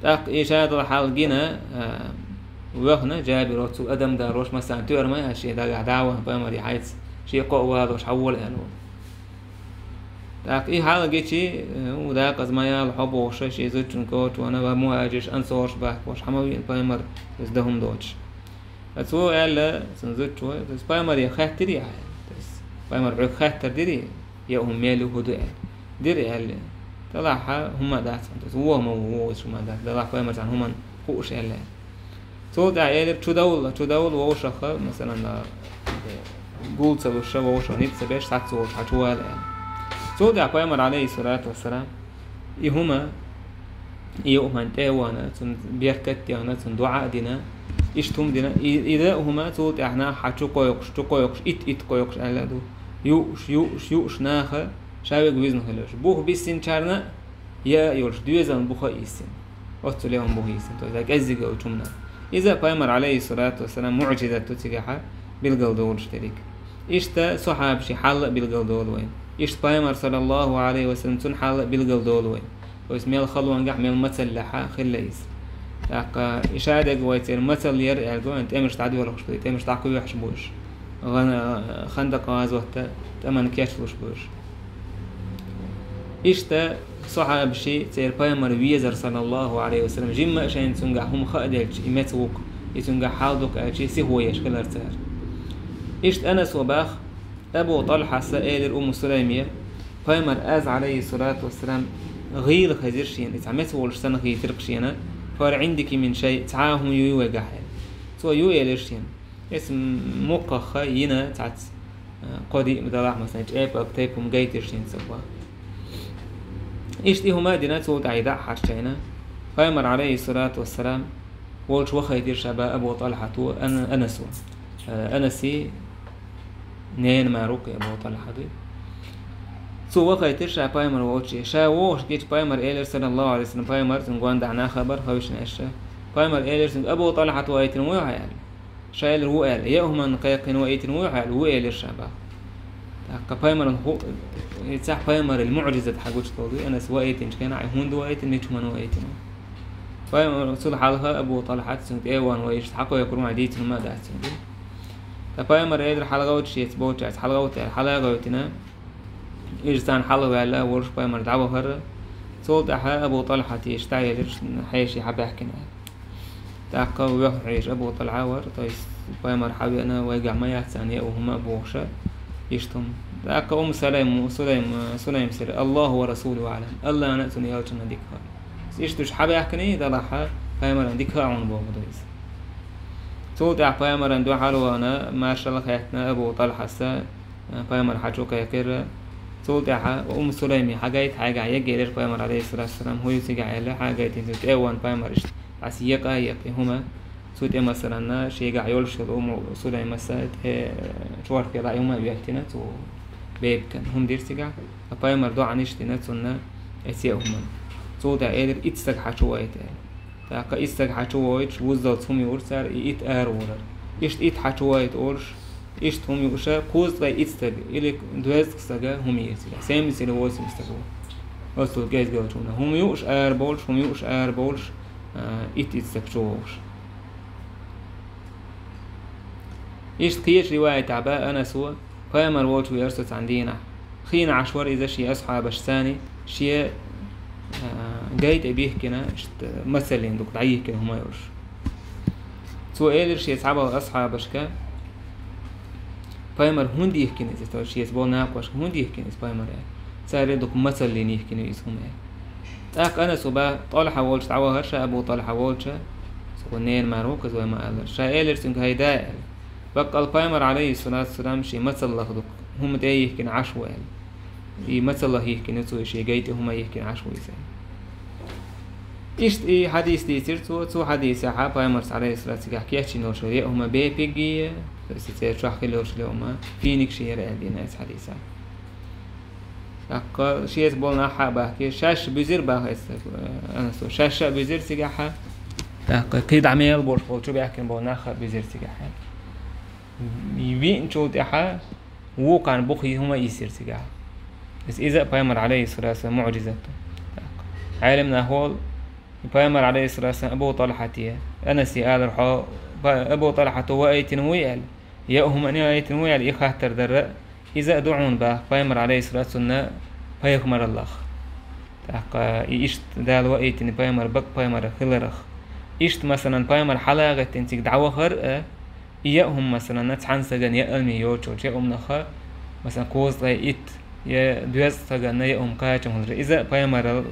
ТӀаккха и ша долу хьал гина, а, Вехна Джабир, оцу адам далош, массан, туьар ма яц шен дагахь дӀа а вахана, пайхамар яхьайца, шен кхоъ валош хьавола аьлла. ТӀаккха и хьалгичи, э, у дакъаза ма яла хьо бохуша, шен зудчун коча вана ва мухӀажирш, ансорш бахкош, хьама виъна пайхамар, иза дан хӀума доцуш. Ткъа цо аьлла, цун зудчо, то есть пайхамаре хаьттира яхьа. То есть пайхамар хьоьга хаттар дирий, я хӀума мел ю, хӀу ду аьлла. Дира аьлла. Делахь хӀума дац, то есть вон ма ву, вон хӀума дац. Делахь пайхамар цхьана хӀуманна хууш аьлла. Цул тӀаьхьа элира, чу довла, чу довла вовшахха, масалан, гул ца луш, вовшах ницкъ ца беш, схьа ца волуш, хьан чу вала аьлла. Цул тӀаьхьа пайхамар, алейхиссалату вассалам, и хӀума, и хӀуманна тӀе а вахана, цунна беркат а дина, цунна дуӀа а дина, иштта хӀума дина, и, и дан а хӀума цул тӀаьхьа нах хьан чу кхойкхуш, чу кхойкхуш, ит-ит кхойкхуш аьлла а ду. Юуш, юуш, юуш наха ша вега визна хилла йолуш. Бух биссинчарна а, я а йолуш, доьзална буха а йиссина. Оццул яа хӀума буха йиссина, то есть кӀеззиг йолчу хӀуманна. Иза пайхамар, алейхиссалату вассалам, муъжизат ду цигахьа билгал долуш дерриг. Иштта сахьабаши хьал а билгал долу вайн. Иштта пайхамар, саллаллаху алейхи ва саллям, цун хьал а билгал долу вайн. То есть мел халонгахь, мел мацаллехьа хилла иза. ТӀаккха и шадерг вай церан мацалла яра аьлла, вайн тӀемаш дӀадоьлхуш ду, тӀемаш дӀакхоьхьуш бу уьш. ГӀан-, Хандакъ гӀазотта тӀаман кечлуш бу уьш. Иштта сахьабаши церан пайхамар везар, саллаллаху алейхи ва саллям, жимма а шайна цуьнгахь хӀума хаа делча, и меца ву-кх, и цуьнгахь хьал ду-кх аьлча, сихо еш хилар цара. Иштта Анаса бах, Абу ТӀалхьас элира Умму Сулайме, пайхамар аз, алейхиссалату вассалам, гӀийла хезира шена, и цхьа меца волуш санна хийтира-кх шена, хӀал Ӏиндики мин шай, цхьа а хӀума юй вайгахь аьлла. Цо ю элира шена. Эс мукхахха йина цхьацца, а, кхо-диъ ма далахь, масалан, чӀепалг тайпа хӀума гайтира шена ца боху. Иштта и хӀума а дина, цул тӀаьхьа дӀа а хьарчийна, пайхамар, алейхиссалату вассалам, волчу вахийтира ша бах Абу ТӀалхьато, Ан-, Анасо. Э, Анаси ненан мара ву-кх и Абу ТӀалхьа дуй. Цо вахийтира ша пайхамар волчу. Ша вогӀуш гича пайхамар элира, саллаллаху алейхи ва саллям, пайхамар цуьнан гондахьа нах а бара, ховшина аьлла. Пайхамар элира цуьнга: «Абу ТӀалхьат вахийтина вуй хьо?» аьлла. Ша элира: «Ву», аьлла. «Я хӀуманна кхайкхина вахийтина вуй хьо?» аьлла. «Ву», элира ша бах. ТӀаккха пайхамаран ху-, и цхьа пайхамаран муъжизат хьан гучу долу дуй, Анас вахийтинчу хенахь, и хӀунда вахийтина, мича хӀуманна вахийтина. Пайхамар цул хьалха Абу ТӀалхьат цуьнга тӀе а вахана, вай иштта хьакхойкхур ма дийцина ма дац цуьнга. Ткъа пайхамар элира: «ХьалагӀовтта шеца болчаьрца, хьалагӀовтта», аьлла, хьалагӀоьттина. Иза царна хьалагӀаьлла, волуш пайхамар дӀавахара. Цул тӀаьхьа Абу ТӀалхьат иштта дӀаелира, хьеший хьабаьхкина аьлла. ТӀаккха вехна хьеша Абу ТӀалхьа вара, то есть пайхамар хьавеана, вайгахь ма яц царна яа хӀума а бохуша, иштта хӀума. ТӀаккха Умму Сулайм, Сулайм, Сулайм сира: «Аллаху ва расулуху аълам». Аллана а цуьнан элчанна дика хаьа. Иштта уьш хьабаьхкиний далахьа, пайхамаран дика хаьа хьуна боху иза. Цул тӀаьхьа пайхамаран дуьхьал вахана, маршалла хаьттина Абу ТӀалхьаса, пайхамар хьан чу кхайкхира. Цул тӀаьхьа Умму Сулайме хьагайта хьайгахь егга элира пайхамар, алейхиссалату вассалам, хӀун ю цигахь аьлла, хьагайтина цуьнга тӀе а вахана пайхамар иштта дӀасаекъа а екъна хӀума. Цу тӀе, масалан, шегахь йолуш йолу Умму Сулаймаса тӀе чорта вела хӀума а веттина, цо бепиг хӀума дира цигахь. Ткъа пайхамар доӀанаш дина цунна эцу хӀуманна. Цул тӀаьхьа элира: «Итт стаг хьан чу вахийта», аьлла. ТӀаккха итт стаг хьан чу вохуьйтуш, вуззалц хӀума юура цара, и итт ара волура. Иштта итт хьан чу вахийта олуш, иштта хӀума юуша, кхузткъе итт стаг, или доьзткъа стага хӀума йира цигахь. Семьдесят или восемьдесят стаг ву. Оццул кӀезга йолчу хӀуманна. ХӀума юуш ара бовлуш, хӀума юуш ара бовлуш, а, итт-итт стаг чу вохуш. Иштта кхечу риваятехь бах Анаса, пайхамар волчу веара со цхьана дийнахь. Хийна Ӏаш вара иза шен асхьабашцаний, шен, а, гай тӀе бихкина, иштта мацаллина дукха дӀайихкина хӀума йолуш. Цо элира шен цхьаболу асхьабашка: «Пайхамар хӀунда йихкина иза?» То есть шеца болу накъошка: «ХӀунда йихкина иза пайхамар?» аьлла. Цара: «Дукха мацаллина йихкина ю иза хӀума», аьлла. ТӀаккха Анаса бах, ТӀалхьа волчу дӀавахара ша, Абу ТӀалхьа волчу, цо ненан мара ву-кх иза, вай ма-аллара. Ша элира цуьнга: «ХӀай да», аьлла. Баккъал пайхамар, алейхиссалату вассалам, шен мацаллах дукха хӀума тӀе йихкина Ӏаш ву, аьлла. И мацаллах йихкина ю цо, и шен гай тӀе хӀума йихкина Ӏаш ву иза. Иштта и хьадис дийцира цо, цу хьадисехьа пайхамарца, алейхиссалату, цигахь кечйина йолуш яа хӀума бепиг а, то есть церан чохь хила йолуш яа хӀума финик шен яра аьлла дийна оцу хьадисехь. ТӀаккха шеца болу нах хьа а бахкий, шаьш буьзира бах эцу, э, Анаса, шаьш а буьзира цигахьа. ТӀаккха кхин дӀа мел болуш болу чу баьхкина болу нах а буьзира цигахьа. Виъначул тӀаьхьа вукхарна бух хӀума а йисира цигахь. Иза, иза а пайхамар, алейхиссалату вассалам, муъжизат ду. ТӀаккха Ӏелам нах олу, пайхамар, алейхиссалату вассалам, Абу ТӀалхьате, Анасе алар: «Хьо Абу ТӀалхьата ваийтина вуй?» — аьлла. «Яа хӀуманна ваийтина вуй?» — аьлла, и хаттар дар. Иза а ду хьуна, бах, Пайхамар, алейхиссалату вассалам, пайхамараллах. ТӀаккха и иштта Дала ваийтина пайхамар, бакъ пайхамар хиларах. Иштта, масалан, пайхамар хьалагӀеттина цига дӀавахар а, и яа хӀума, масалан, цхьана сагана яа хӀума йоцуш, яа хӀуманах, масалан, кхузткъе итт я дезткъа сагана яа хӀума кхачам хилар. Иза пайхамарал,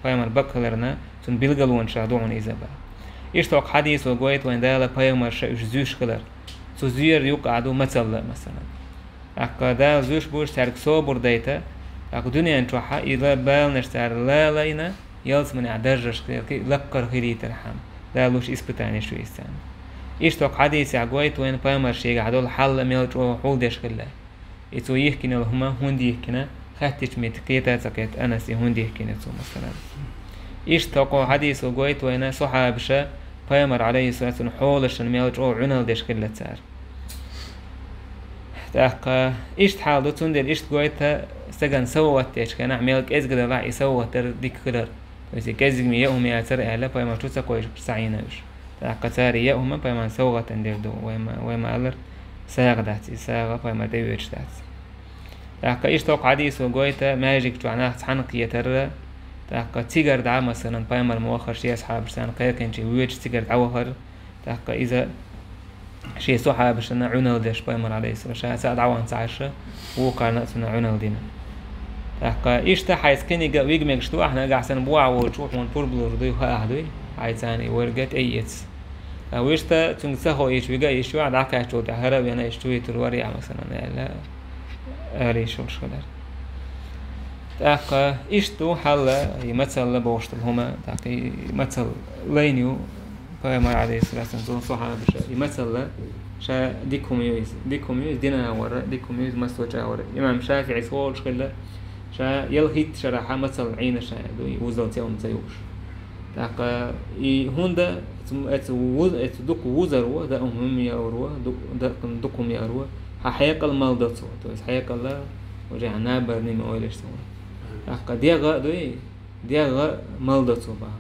пайхамар бакъ хиларна, цун билгалонаш ду хьуна иза, бах. Иштта хӀокху хьадисо гойту вайна Дала пайхамарша уьш зуьйш хилар. Цу зуьйра юкъахь ду мацалла, масалан. ТӀаккха Дала зуьйш буьйш цаьрга собар дайта, тӀаккха дуьнен чохь и ла-, баланаш цара лалайна, ялсаманехь даржаш хилар, кхин а лаккхара хилийтархьама, Дала луш испытанеш ю иза царна. Иштта хӀокху хьадисехь гойту вайна пайхамар шегахь долу хьал мел чӀогӀа хьулдеш хилла. И цо йихкина йолу хӀума хӀунда йихкина, хаьттича меттиг кхета а ца кхетта Анас и хӀунда йихкина цо, масалан. Иштта хӀокху хьадисо гойту вайна сахьабаша пайхамар, алейхиссалату вассалам, хьолашна мел чӀогӀа Ӏуналла деш хилла цара. ТӀаккха иштта хьал ду, цундела иштта гойту стагана савгӀат дечу хенахь, мел кӀезиг далахь и савгӀат дар дика хилар. То есть и кӀезигме яа хӀума яцара аьлла, пайхамар чу ца кхойшуш схьаийна уьш. ТӀаккха цара яа хӀума пайхамарна савгӀатана дер ду, вай ма, вай ма аллара, сагӀа дац, и сагӀа пайхамар тӀе воьдуш дац. ТӀаккха иштта хӀокху хьадисо гойту маьждиг чохь нах цхьаьна кхетар, тӀаккха цигара дӀа, масалан, пайхамар ма ваххара шен асхьабашца кхайкхинчий воьдуш цигара дӀавахар, тӀаккха иза шен сахьабашна Ӏуналла деш пайхамар, алейхиссалам, ша цхьаъ дӀавахана ца Ӏаш, вукхарна а цунна Ӏуналла дина. ТӀаккха иштта хьайца кхинига а вига мегаш ду ахь, нагахь санна бохьа волчу хьуна пурба лур дуй, хаахь дуй, хьайцарна и верг тӀеэца. Ткъа вуьшта цуьнга ца хоуьйтуш вига а йиш ю ахь, дӀакхаьччул тӀаьхьа хӀара а вена, иштта чу витар вара ахь, масалан, аьлла, ара йиш йолуш хилар. ТӀаккха иштта ду хьал, и мацалла бохуш долу хӀума, тӀаккха и мацалла лайна ю, пайхамар, алейхиссалату вассалам, цуьнан сахьабаша, и мацалла ша дика хӀума ю иза, дика хӀума ю иза динан агӀора, дика хӀума ю иза массо а чӀагӀора. Имам ШафиӀис олуш хилла, ша ялхитта шарахь мацалла Ӏийна ша ду, и вузалц яа хӀума ца юуш. ТӀаккха и хӀунда, эцу, эцу вуз-, эцу дукха вузаро, даим хӀума яаро, ду-, да-, дукха хӀума яаро, хьан хьекъал мел до цо, то есть хьекъал, уже хьан набар нима ойлаш цо. ТӀаккха дегӀ а дуй, дегӀ а мел до цо, бах,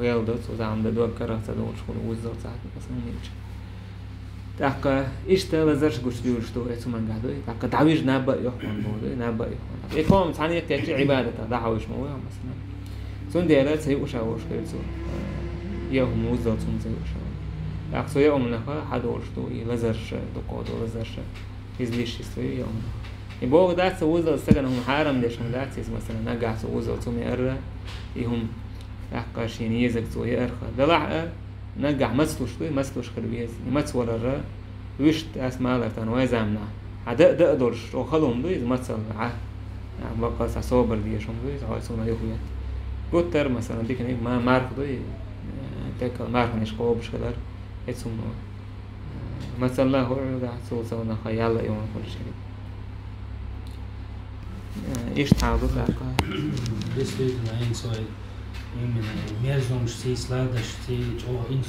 гӀел до цо, заман дан дог карах ца долуш хуьлу, вуззал цхьаъ, масалан, хӀинца. ТӀаккха иштта лазарш гучудуьйлуш ду, эцу хӀуманга дуй. ТӀаккха дӀавижа наб а йохкун бу дуй, наб а йохкун. И кхо хӀума цхьаьна йоккхуьйтуш Ӏибадатах дӀахьовш ма ву, масалан. Цундела ца юуш а ву шкерцо. Яа хӀума вуззал цунна ца юуш а ву. ТӀаккха цу яа хӀуманах хьадолуш ду, и лазарш, дукха ду лазарш. Иза лишист ву яа хӀума. И боху дац, цу вуззал стагана хӀума хьарам деш хӀума дац, иза, масалан, нагахь цу вуззал цу меарра, и хӀума тӀаккха шена езарг цо яарх. Делахь а, нагахь маца луш дуй, маца луш хила веза. И маца валарра, вуьшта ас малар тан вай заманахь. Хьан дан а, дан а долуш, чӀогӀа хала хӀума ду иза мацалла, Ӏа. Баккъал цхьа собар дезаш хӀума ду иза, хьой цунах юхавета. Гуттар, масалан, диканиг ма-, марха дуй, текал марханаш кхобуш хилар, эцу хӀума. Мацалла хӀуъугахь цул совнаха ял а йолу хуьлуш ерг. Иштта хьал ду тӀаккха. Действительно, инсой именно мерзомаш ций, сладош ций, чӀогӀа инс